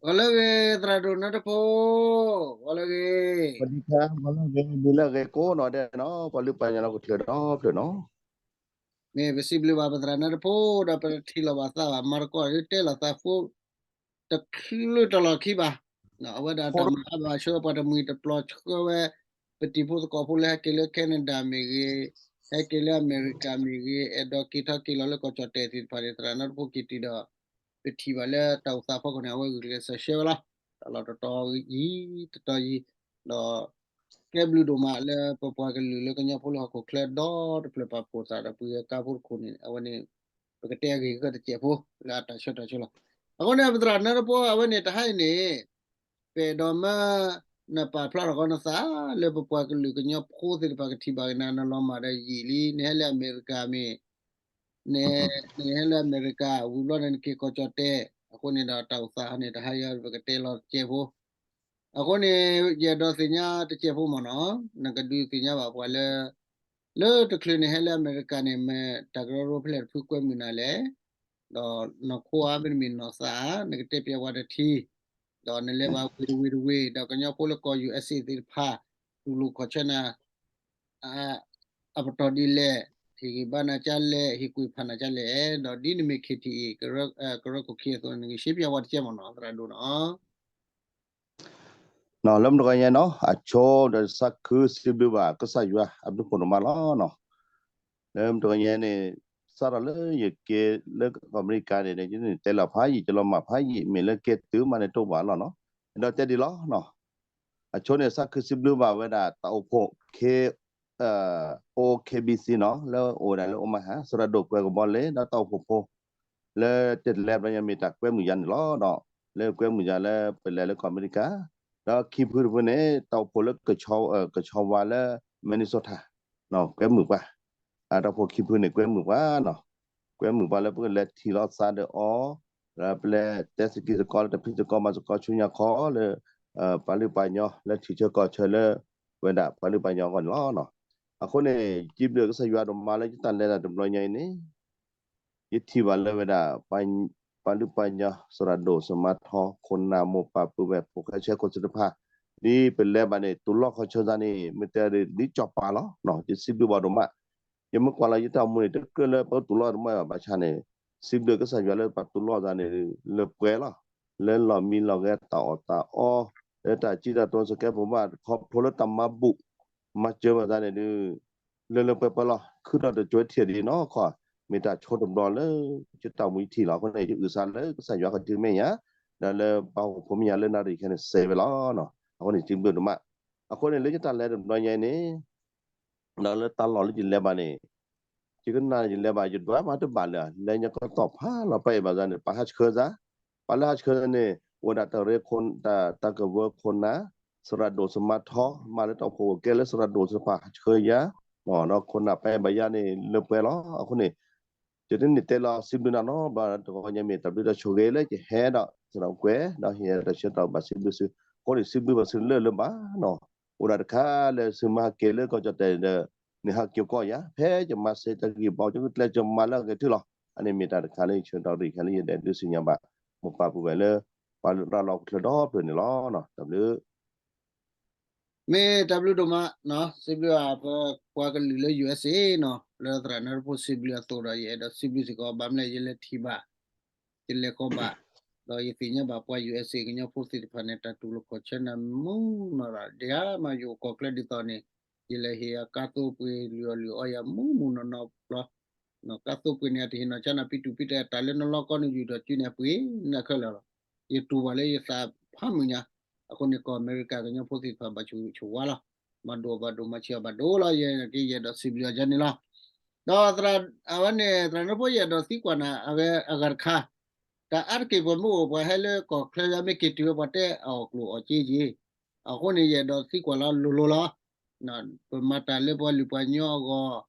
ဂီၤလၢအဂ့ၤ သရၣ်ဒိၣ်နၢတဖိ, ဂီၤလၢအဂ့ၤ, ဂီၤလၢအဂ့ၤ မုၢ်လၢအဂ့ၤကိးနီၢ်ဒဲးနီၤ, ပှၤလုၢ်ပှၤကညီလၢဟီၣ်ခိၣ်ချၢဒီဖျၢၣ်နီၤ, မ့ၢ်ပစံးဘျုးဘၣ်ပသရၣ်နၢတဖိဒီး ပတထံၣ်လိာ်ဘၣ်သးဘၣ် မၤသကိးဒီးတဲလိာ်သးဖိ တချုးတလီၢ်ခံဘၣ်, အဝဲဒၣ်တၢ်မၤအါဘၣ်ဆၢဝဲ ပှၤတမှံၤတပျီၤဆှၢဝဲ ပတံၤဖိသကိးဖိလၢဟဲက့ၤလၢ Canada မ့ၢ်ဂ့ၤ, ဟဲက့ၤလၢအမဲရကၤမ့ၢ်ဂ့ၤ, အဲၣ်ဒိးက့ၤထီၣ်က့ၤလီၤလၢကီၢ်ကၠီၣ်တဲာ်သ့ၣ်တဖၣ်န့ၣ် သရၣ်နၢတဖိက့ၤတုၤဒီး ပထံၣ်ဘၣ်လၢတၢ်အိၣ်သးဖီခိၣ်န့ၣ် အဝဲဂုာ်ကျဲးစၢးရှဲဝဲလီၤ. တၢ်လီၢ်တတီၤယံၤ တတီၤယံၤ, ဒီး ကဲဘျုးဒိၣ်မးလၢပပှၤကလုာ်လၢကညီဖိလၢဟီၣ်ခိၣ်ချၢဒီတဖျၢၣ် ပာ်ဖှိၣ်သးဒီးပှၤကါဖိတခိၣ်န့ၣ် အဝဲန့ၣ် ပကတဲအဂ့ၢ်ကတစဲးဖိ လၢအတၢ်ဆၢတၢ်ဆၢလီၤ. အဃိန့ၣ် ပသရၣ်နၢတဖိ အဝဲန့ၣ်တဟါအံၤန့ၣ် ပအဲၣ်ဒိးမၢ နပာ်ဖျါထီၣ်ဃီနသး လၢပပှၤကလုာ်ကညီဖိသ့ၣ်တဖၣ်ကထံၣ်ဘၣ်က့ၤနၤ နလီၤမၢ်ဒီးယံာ်လံ နဟဲလၢအမဲရကၤမ့ၢ် န နဟဲလၢအမဲရကၤ ဝံၤဘျီန့ၣ် နက့ၤကီၢ်ကၠီၣ်တဲာ်, အဃိန့ၣ်ဒီးတၢ်အိၣ်သးန့ၣ် တဟါအံၤပကတဲလီၤတစဲးဖိ, အဃိန့ၣ် ယအဲၣ်ဒိးသ့ၣ်ညါတစဲးဖိမ့ၢ်နီၤ, နကဒုးသ့ၣ်ညါဘၣ်ပှၤလၢ လၢတချုးန့ၣ်ဟဲလၢအမဲရကၤန့ၣ် မ့ၢ်တၢ်ကရၢကရိဖဲလဲၣ်တဖုကွဲမုာ်နၤလဲၣ်, ဒီးနီၢ်ခိဧါ မ့တမ့ၢ်နီၢ်သးဧါ နကတဲပျဲဝဲတထံ ဒီးနလဲၤဘၣ်ဝ့ၢ်တဝ့ၢ်တဝ့ၢ် ဒီးကညီဖိလၢကီၢ် ယူၣ်အဲးစ့ သ့ၣ်တဖၣ် တူၢ်လိာ်ခီၣ်ဆၢနၤ အပတီၢ်ဒ်လဲၣ်, ဟ့ၣ်ဂံၢ်ဘါနၤကၢ်လဲၣ်, ဟ့ၣ်ကွံာ်ဖးနၤကၢ်လဲၣ်, ဒီးဒ်နမ့ၢ် ခ့ထံအံၤ ကရၢခိၣ်ခံအသိးန့ၣ် နကရှဲပျဲဝဲတစဲးမ့ၢ်နီၤ သရၣ်ဒိၣ်နီၤ. လၢမုၢ်တဂီၤညါနီၤ အဆိဒီးသးခုစံးဘျုးဘၣ်ကစၢ်ယွၤအဘျုးဖှိၣ်ဒိၣ်မးလီၤနီၤ. လၢမုၢ်တဂီၤညါန့ၣ် စးထီၣ်လၢယက့ၤလၢကီၢ်အမဲရကၤန့ၣ် ယန့ၣ်တဲလီၤဖးယံာ် ယလီၤမၢ်ဖးယံာ် မ့ၢ်လၢကဲတုၤမးန့ၣ်တအိၣ်ဘၣ်လီၤနီၤ. အဲၣ်ဒိးတဲဒ်လီၤနီၤ. အဆိန့ၣ် သးခုစံးဘျုးဘၣ်ဝဲဒၣ်တၢ်အိၣ်ဖှိၣ် K, အိၣ် ခ့ဘံစံနီၤ လၢအိၣ်ဝဲဒၣ်လၢအိမဟါ သရၣ်ဒိၣ်ကွဲၤကဘီလဲၣ် ဒီးတၢ်အိၣ်ဖှိၣ်ဖိ လၢတၢ်လဲၤဘျီညါမ့ၢ်တၢ်ကွဲမုာ်ယၤန့ၣ်လီၤ. ဒီးလၢကွဲမုာ်ယၤလၢပလဲၤလၢကီၢ်အမဲရကၤ, ဒီးခံဖုတဖုန့ၣ် တၢ်အိၣ်ဖှိၣ်လၢကဆီဝါလၢ Minnesota ကွဲမုာ်ပှၤ, တၢ်အိၣ်ဖှိၣ်ခံဖုန့ၣ် ကွဲမုာ်ပှၤနီၤ. ကွဲမုာ်ပှၤလၢပကလဲၤထံၣ်လိာ်သးဒီးအီၤ, ဒီးပလဲၤတဲသကိးသကိးလၢတၢ်ဖံးသကိးမၤသကိးဆူညါခီလၢ ပှၤလုၢ်ပှၤကညီလၢထံဆၢကီၢ်ဆၢလၢ ဝဲဒၣ်ပှၤလုၢ်ပှၤကညီအဂီၢ်န့ၣ်လီၤ. အဃိန့ၣ် ယစံးဘျုးကစၢ်ယွၤဒိၣ်မးလၢယတၢ်လဲၤတၢ်တဘျီညါအံၤန့ၣ် ယထံၣ်ဘၣ်လၢဝဲဒၣ် ပှၤလုၢ်ပှၤကညီ သရၣ်ဒိၣ်စမါထီ ခိၣ်နၢ်မိၢ်ပၢ်ပုၢ်ဝဲၢ် ဖိၣ်ဃဲဆဲးခိၣ်သ့ၣ်တဖၣ် ဒ်ပလဲၤဘၣ်န့ၣ် တူၢ်လိာ်ခီၣ်ဆၢသးန့ၣ် မ့ၢ်တဲဒ်ကၠီၣ်ပၤလီၤ. ယစံးဘျုးဘၣ်ဒိၣ်မး, ယမ့ၢ်ကွၢ်လီၤယတၢ်အိၣ်မူန့ၣ် တကြၢးလၢပတူၢ်လိာ်တမံၤဘၣ် ဘၣ်ဆၣ်န့ၣ် စံးဘျုးကစၢ်ယွၤလၢပတူၢ်လိာ်သးန့ၣ် လၢပှဲၤလီၤ. လၢလီၢ်မံလီၢ်ဂဲၤ တၢ်အီၣ်တၢ်အီ, လၢတၢ်စံးတၢ်ကတိၤစကဲးပဝး ခီဖျိလၢတၢ်မၤဘူၣ် မၤစၢၤဘၣ်သးန့ၣ်ဒုး လၢလၢပှဲၤပှဲၤလီၤ. ခုထီၣ်တကၠိထံၣ်ဒ်နီၢ်ခီ မ့ၢ်တၢ်ဆိတဘျီလၢ ယတၢ်အိၣ်မူယထံၣ်လီၤ. အဃိန့ၣ် ယအုၣ်သးလၢကစၢ်ယွၤကတုၤမဲာ်ညါ, ဒီးလၢပှၤဟီၣ်ခိၣ်ဖိမဲာ်ညါလၢနၣ်ရံၣ်ခဲန့ၣ်စဲးဝဲလီၤ. အဃိန့ၣ် စံးဘျုးဒိၣ်မး. အဃိန့ၣ် လၢယတၢ်လဲၤတဘျီညါအံၤန့ၣ် ဒီးလၢတၢ်လီၢ်လၢယလဲၤဘၣ်န့ၣ် ယကနၣ်ယလဲၤဘၣ် ယဒွးမၤတဘၣ်လၢၤ လၢညါကီၢ်တီၢ်ဖးလီၤ ပှၤအဲၣ်ဘၣ်သးန့ၣ် ပှၤဟးဆှၢသး, ပှၤလၢဟးဆှၢသးန့ၣ် အိၣ်ဝဲဒၣ်တၢ်ရ့ တၢ်ကဝၢခိၣ်နၢ် သရၣ်ဒိၣ်စမါထီ မၤလၢတၢ်အိၣ်ဖှိၣ်အကဲလၢသရၣ်ဒိၣ်သ့ၣ်တဖၣ်ဟးဆှၢယၤ, ဒီးခိၣ်နၢ်ပှၤအဲၣ်ဘၣ်ယၤန့ၣ်လၢပှဲၤလီၤ. အဃိန့ၣ် ယတန့ၢ်တဲလီၤစံးဘျုးနၤနီတဘျီ တဂီၤညါမ့ၢ်တၢ်ဘျုးတၢ်ဆိၣ်ဂ့ၤလၢယဟဲဒီးသရၣ်ဒိၣ်ကွဲၤ ဒီးဟ့ၣ်တၢ်ဆၢတၢ်ဘၣ်စံးဘျုးသု, အဃိန့ၣ် စံးဘျုးဘၣ်သုလၢလၢဘၣ်နီၤ. အိၣ်ဒၣ်တခါလၢသုမ့ၢ်ဟဲက့ၤလၢကီၢ်ကၠီၣ်တဲာ်ဒီး န့ၣ်ဟးက့ၤကီၢ်ယၤ ဖဲယမၤစ့တၢ်ဂံၢ်ဘါ ယကကျဲးစၢးမၤလၢအဂ့ၤထုလီၤ. အန့ၣ်မ့ၢ်တၢ်တခါလၢယဆၢထီၣ်ရံၣ်ခဲလၢယဒဲးဒုးသ့ၣ်ညါဘၣ် မိၢ်ပၢ်ပုၢ်ဝဲၢ်လၢ ပှၤလၢရၤလီၤကချၢဒီဖျၢၣ်န့ၣ်လီၤ. တၢ်ဘျုး မ့ၢ်တၢ်ဘျုးဒိၣ်မး, စံးဘျုးအပှၤကလုာ်လၢ ယူၣ်အဲးစ့ၣ် နီၤ လၢသရၣ်နၢတဖိစံးဘျုးအသိးဒီး ယအဲၣ်ဒိးစံးဘျုးစ့ၢ်ကီး ဘၣ်မနုၤလဲၣ် ယလဲၤထံၣ်ဘၣ် ယလဲၤဃီၤဘၣ်, ဒီးယသ့ၣ်ညါဘၣ်ပှၤ ယူၣ်အဲးစ့ၣ် ကညီဖိသ့ၣ်တဖၣ်န့ၣ် တၢ်တူၢ်လိာ်ခီၣ်ဆၢနၤမုၢ်နီၢ်ဒီး ဒ်အမၤယိၣ်ကီၢ်ချၢဒ်သိးန့ၣ် ယလဲၤဟ့ၣ်အကါသိပှ့ၤလုၢ်အီၣ်လုၢ်အီယၤမုၢ်မုၢ်နီၢ်နီၢ်ဘျီ, ကါသိပှ့ၤန့ၣ် အတဟ့ၣ်နီၢ်ကၠါနၤပံတူၢ်ပံတဲာ် တၢ်လၢနလီၢ်ကီၢ်နယူၢ်ဒီးစုန့ၣ် အပှ့ၤနၢ်ခဲလၢာ်လီၤ. ယတူၢ်ဘၣ်လၢယသးဖးမုၢ်ညါ, အဃိန့ၣ် ကီၢ်အမဲရကၤကညီဖိသ့ၣ်တဖၣ်ဘၣ်ဆၣ်ဝါလီၤ, မၤဒိၣ်ဘၣ်ဒိၣ် မၤဆံးအီၤဘၣ်ဒိၣ်လီၤ. ယဲက့ယအဲၣ်ဒိးစံးဘျုးအီၤယၤန့ၣ်လီၤ. ဒီးသရၣ် အဝဲန့ၣ် သရၣ်နၢဖိ ယအဲၣ်ဒိးသံကွၢ်နၤ အဝဲအဂၤတခါ, တၢ်အါတက့ၢ်ပှၤမ့ၢ်အိၣ်ပှၤဟဲလၢကီၢ်ချၢယါ မ့ၢ်က့ၤတုၤဝဲပှၤတဲအီၣ်ကျိၣ်အီၣ်စ့က့ၤ, အဃိန့ၣ် ယအဲၣ်ဒိးသံကွၢ်လီၤလိၤလိၤလီၤ. ပမၤတၢ်လၢပှၤလုၢ်ပှၤကညီအဂီၢ်,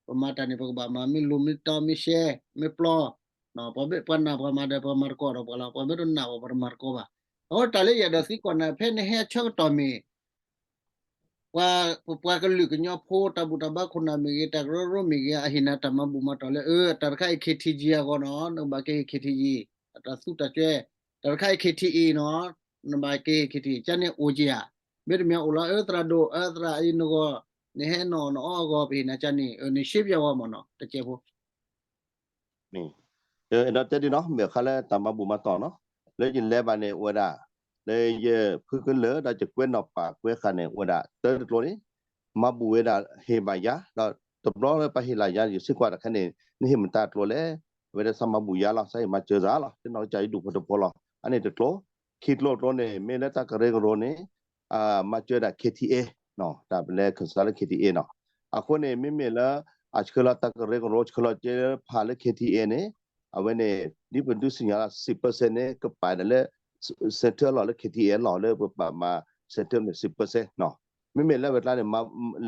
ပမၤတၢ်န့ၣ် ပကဘၣ်မၤမ့ၢ်လိၤမ့ၢ်တီမ့ၢ်ရှဲမ့ၢ်ပျီ, ပှၤမ့ၢ်ပှၤနာ်ပှၤမၤဒီး ပှၤမၤသကိးဒီးပှၤလီၤ, ပှၤမ့ၢ်တနာ်ပှၤ ပှၤတမၤသကိးဘၣ်. အဃိတၢ်လၢယအဲၣ်ဒိးသံကွၢ်နၤ ဖဲနဟဲဆၢကတီၢ်မ့ၢ် ပှၤ ပပှၤကလုာ်ကညီဖိ တၢ်ဘူၣ်တၢ်ဘါခိၣ်နၢ်မ့ၢ်ဂ့ၤ တၢ်ကရၢကရိမ့ၢ်ဂ့ၤ အဟ့ၣ်နၤတၢ်မၤဘူၣ်မၤတီၢ်လၢ အၢ တၢ်တခါအံၤ ခ့ထံကံ အဂီၢ်နီၤ, နကဘၣ်ကဲ ခ့ထံကံ အတၢ်သူတၢ်စွဲ တၢ်တခါအံၤ K T A နီၤ, နဘၣ်က့ၤ K T A ကန့ၣ်အိၣ်က့ၤဧါ, မ့တမ့ၢ်အိၣ်လီၤ အၢ သရၣ်ဒိၣ် အၢ သရၣ်အံၤနဂီၢ်, နဟဲနီၣ်နအီအဂီၢ် ပဟ့ၣ်နၤကန့ၣ် အၢ နရှဲပျၢဝဲမ့ၢ်နီၤ တကဲးဖိ ဒီးတဲဒ်နီၤ မ့ၢ်အခါလၢတၢ်မၤဘူၣ်မၤတီၢ်နီၤ, လၢယလဲၤဘၣ်န့ၣ်အိၣ်ဝဲဒၣ်, လၢယဖုကလၢာ်ဒီးယကွဲးနီၣ်ပာ်ကွဲးဃာ်န့ၣ်အိၣ်ဝဲဒၣ် တၢ်တကျိၤန့ၣ်, မၤဘူၣ်ဝဲဒၣ်ဟ့ၣ်ဘၣ်ယၤ, ဒီးတဘျီလၢပှၤဟ့ၣ်လၢယၤ ယစ့ၢ်ကီးတၢ်ခါန့ၣ် နဟ့ၣ်မတၤကျိၤလဲၣ်, အဝဲဒၣ်သးမၤဘူၣ်ယၤလီၤ သးဟ့ၣ်မၤစၢၤသးလီၤ တနီၣ်ကစၢ်ယဒူၣ်ဖိတဖိလီၤ. အန့ၣ်တကျိၤ, ခံကျိၤတကျိၤန့ၣ် မ့ၢ်လၢတၢ်ကရၢကရိန့ၣ် မၤစၢၤဒၣ် K T A တၢ်ပလဲခၢၣ်စးလၢ K T A နီၤ, အဃိန့ၣ် မ့မ့ၢ်လၢ အဆှၢလီၤတၢ်ကရၢကရိ ဆှၢလီၤကဲဖးလၢ K T A န့ၣ်, အဝဲန့ၣ် ဒ်ပဒုးသ့ၣ်ညါလီၤ စံးပၢစဲန့ၣ် ကပာ်ဒၣ်လၢ center လီၤလၢ K T A လီၤ လၢပပာ်မၤ center န့ၣ် စံးပၢစဲ မ့မ့ၢ်လၢဝဲကျါန့ၣ်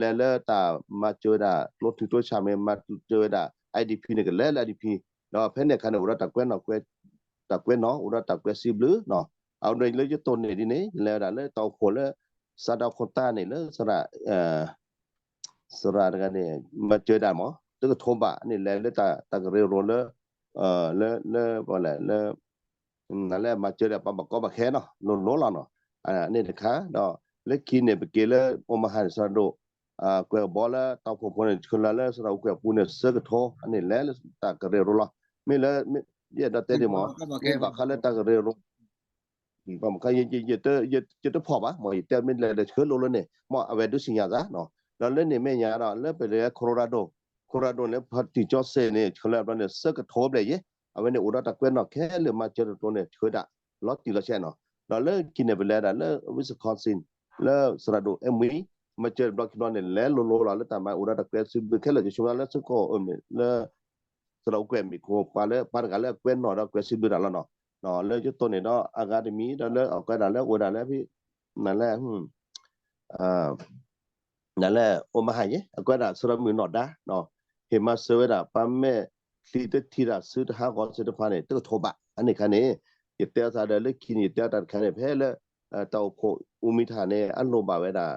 လဲၤလၢတၢ်မၤစၢၤဝဲဒၣ် ကျိထံကျိဆးမ့ၢ် မၤစၢၤဝဲဒၣ် I D P န့ၣ် ကလဲၤလၢ I D P, ဒီးဖဲန့ၣ်အခါန့ၣ် အိၣ်ဒီးတၢ်ကွဲးနီၣ်, တၢ်ကွဲးနီၣ် အိၣ်ဒီးတၢ်ကွဲးစံးဘျုး, အဝဲလၢယတိၢ်န့ၢ်ဒ်န့ၣ် ယလဲၤဝဲဒၣ်လၢတၢ်အိၣ်ဖှိၣ်လၢ စးဒီးခိၣ်တၢ်န့ၣ်လၢ သရၣ်တဂၤန့ၣ် မၤစၢၤဒၣ်မး တကထိဘးန့ၣ် လဲၤလၢတၢ်ကရၢကရိလၢ လၢ လၢ လၢ နလဲၤမၤစၢၤဒၣ်ပှၤဘၣ်ကီဘၣ်ခဲနီၤ လိၤလိၤလီၤနီၤ, န့ၣ်တခါ ဒီးလၢခံန့ၣ် ပက့ၤလၢ အိၣ်မဟါန့ၣ် သရၣ်ဒိၣ် ကွဲးကဘီလၢတၢ်အိၣ်ဖှိၣ်ဖိန့ၣ် ဆှၢလီၤလၢသရၣ်အူကွဲးပူၤန့ၣ် သၢကထိ အန့ၣ်လဲၤလၢတၢ်ကရၢကရိလီၤ. မ့ၢ်လၢ ယအဲၣ်ဒိးတဲဒ်မး မ့ၢ်ဘၣ်ဃးလၢတၢ်ကရၢကရိ ယတဖီၣ်ဘၣ် မ်ယတဲမ့ၢ်လဲၤဒီးဆှၢလိၤလိၤန့ၣ် မ်အဝဲဒုးသ့ၣ်ညါသးနီၤ, ဒီးလၢန့ၣ်မဲာ်ညါဒီး လၢပလဲၤ Colorado, Colorado န့ၣ် ဖါတံၢ်ကၠီစ့ၢ်န့ၣ် ဆှၢလီၤဘျီန့ၣ် သၢကထိဘျဲၣ်ယဲ, အဝဲန့ၣ်အိၣ်ဒီးတၢ်ကွဲးနီၣ်ခဲလၢာ် မၤစၢၤတကျိၤန့ၣ် ဆှၢဒၣ် လီၤတံၢ်လီၤဆဲးနီၤ, ဒီးလၢခံန့ၣ် ပလဲၤဒၣ်လၢ Wisconsin လၢသရၣ်ဒိၣ်အဲမွံ မၤစၢၤတဘျီခံဘျီန့ၣ် လဲၤလိၤလိၤလီၤ လၢတၢ်မၤအိၣ်ဒီးတၢ်ကွဲးစံးဘျုးခဲလၢာ် ယဆိကမိၣ်လၢ သရၣ်အူကွဲးမ့ၢ်ခိ ပှၤလၢပှၤတဂၤလၢအကွဲးနီၣ်ဒီးကွဲးစံးဘျုးတၢ်လီၤနီၤ, လၢယတိၢ်န့ၢ်ဒီးအဂၤတမံၤ ဒီးလၢအကွဲးဒၣ်လၢအိၣ်ဝဲဒၣ်လၢ နလဲၣ် နလဲၣ် အိၣ်မဟါယဲ အကွဲးဒၣ်သရၣ်မုၣ်နီၢ်ဒါ ဟ့ၣ်မၤစၢၤဝဲဒၣ် ပှၤမဲာ်ချံတထံၣ်တၢ် စုတဟးဂီၤစုတဖၣ်န့ၣ် တကထိဘး အန့ၣ်ခါန့ၣ် ယတဲအသးဒီးလၢခံန့ၣ် ယတဲအတၢ်တခါန့ၣ် ဖဲလၢ တၢ်အိၣ်ဖှိၣ်အူမံထၣ်န့ၣ် အလိၣ်ဘၣ်ဝဲဒၣ်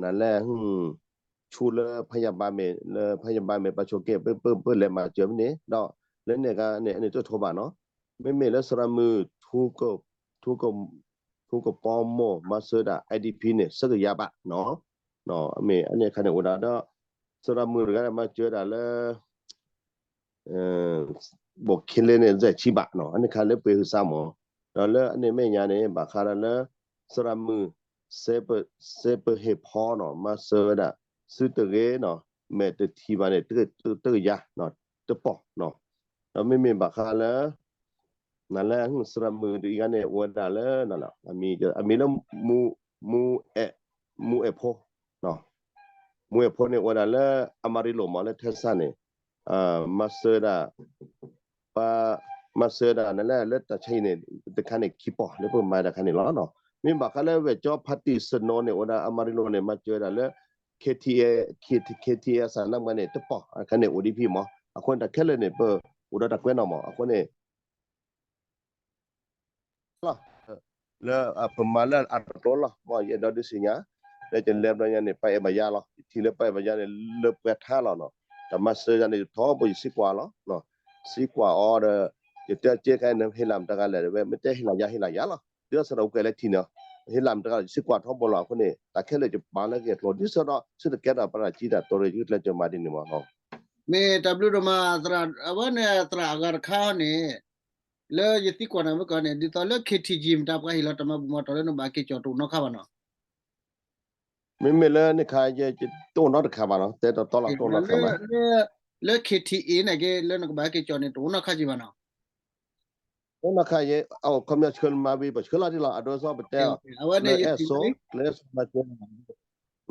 နလဲၣ် ဆူလၢဖယၣ်ဘါမ့ၢ် လၢဖယၣ်ဘါမ့ၢ် ပှၤဆိးက့ ပလဲၤမၤစၢၤဖဲန့ၣ် ဒီးလၢန့ၣ်ဂၤန့ၣ် အန့ၣ်တကထိဘးနီၤ, မ့မ့ၢ်လၢသရၣ်မုၣ် ထူကပီမိၢ် မၤစၢၤဒၣ် I D P န့ၣ် သၢကယၤဘးနီၤ, မ့ၢ်အန့ၣ်အခါန့ၣ်အိၣ်ဒၣ်ဒီး သရၣ်မုၣ်တဂၤန့ၣ် မၤစၢၤဒၣ်လၢ ဘိၣ်ခ့လ့န့ၣ် ယဲၢ်ဆံဘးနီၤ, အန့ၣ်ခါလၢပှ့ၤဟုးစါမး, ဒီးလၢအန့ၣ်မဲာ်ညါန့ၣ် ဘၣ်ဃးဒီးလၢ သရၣ်မုၣ် စဲပဟ့ၣ်ဖီနီၤ မၤစၢၤဝဲဒၣ် သုတဂ့ၤနီၤ မဲာ်တထံၣ်ဘၣ်န့ၣ် တကယၤ တပီၢ်နီၤ, ဒီးမ့မ့ၢ်ဘၣ်ဃးလၢ နလဲၣ်သရၣ်မုၣ်တဂၤန့ၣ် အိၣ်ဝဲဒၣ်လၢ အမံၤလၢ မူအဲၣ်ဖိ မူအဲၣ်ဖိန့ၣ် အိၣ်ဝဲဒၣ်လၢ Amarillo မး လၢ Texas န့ၣ် မၤစၢၤဒၣ် ပှၤ မၤစၢၤဒၣ်နလဲၣ် လၢတၢ်ဆါဟံၣ်န့ၣ် တခါန့ၣ်ခံပီၢ် လၢပမၤတၢ်ခါန့ၣ်လီၤ. မ့ၢ်ဘၣ်ဃးလၢဝဲၢ်ကၠီဖါတံၢ်စနိန့ၣ် အိၣ်ဝဲဒၣ် Amarillo န့ၣ် မၤစၢၤဝဲဒၣ်လၢ K T A, K T A စးနါမးန့ၣ် တပီၢ် အခါန့ၣ်အိၣ်ဒံးဖဲမး အဃိန့ၣ်တၢ်ခဲလၢာ်န့ၣ် ပအိၣ်ဒီးတၢ်ကွဲးနီၣ်မး အဃိန့ၣ် လီၤ လၢပမၤလၢအတကျိၤလီၤ မ်ယအဲၣ်ဒိးဒုးသ့ၣ်ညါ လၢယလဲၤဘျီညါန့ၣ် ပှၤအဲၣ်ဘၣ်ယၤလီၤ ယထံၣ်လၢပှၤအဲၣ်ဘၣ်ယၤန့ၣ် လၢပှဲၤထါလီၤနီၤ တၢ်မၤစၢၤယၤန့ၣ် ထီဘိယစံးကွၢ်လီၤ စံးကွၢ်အီၤဒီး ယတဲစ့ၢ်ကီး နဟ့ၣ်လီၤမတၤတဂၤလဲၣ် ဝဲမ့ၢ်တဲဟ့ၣ်လီၤယၤ ဟ့ၣ်လီၤယၤလီၤ ဒ်သိးသရၣ်အူကွဲးလၢထံၣ်န့ၣ် ဟ့ၣ်လီၤမတၤတဂၤလဲၣ် ယစံးကွၢ်ထီဘိလီၤ အဃိန့ၣ် တၢ်ခဲလၢာ်ယပာ်လၢက့ၤအကျိၤ ဒ်သိးဒီး သုတကဲထီၣ်ပရၤစံတၢ်တိၢ်ရ့ၣ် ယကကျဲးစၢးမၤဒ်န့ၣ်မး မ့ၢ်တၢ်ဘျုးဒိၣ်မး သရၣ် အဝဲန့ၣ်သရၣ်အဂၤတခါန့ၣ် လၢယသံကွၢ်နၤမ့ၢ်ကီးန့ၣ် ဒ်သိးလၢ K T G မတၤပှၤဟ့ၣ်လီၤတၢ်မၤဘူၣ်မၤတီၢ်လၢနဘၣ်က့ၤကၠီၣ်တအိၣ်နီတခါဘၣ်နီၤ မ့မ့ၢ်လၢန့ၣ်ခါ ယတအိၣ်နီတခါဘၣ်နီၤ တဲတီတီလီၤ တအိၣ်နီတခါဘၣ် လၢ K T A န့ၣ်က့ လၢနကဘၣ်က့ၤကၠီၣ်န့ၣ် တအိၣ်နီတခါက့ဘၣ်နီၤ အိၣ်နီတခါယဲ အခီပညီဆှၢမၤဝံၤ ပဆှၢလီၤဒ်လီၤ အဒိသိးပတဲအီၤ လၢအဲၣ်စိ လၢအဲၣ်စိမၤစၢၤ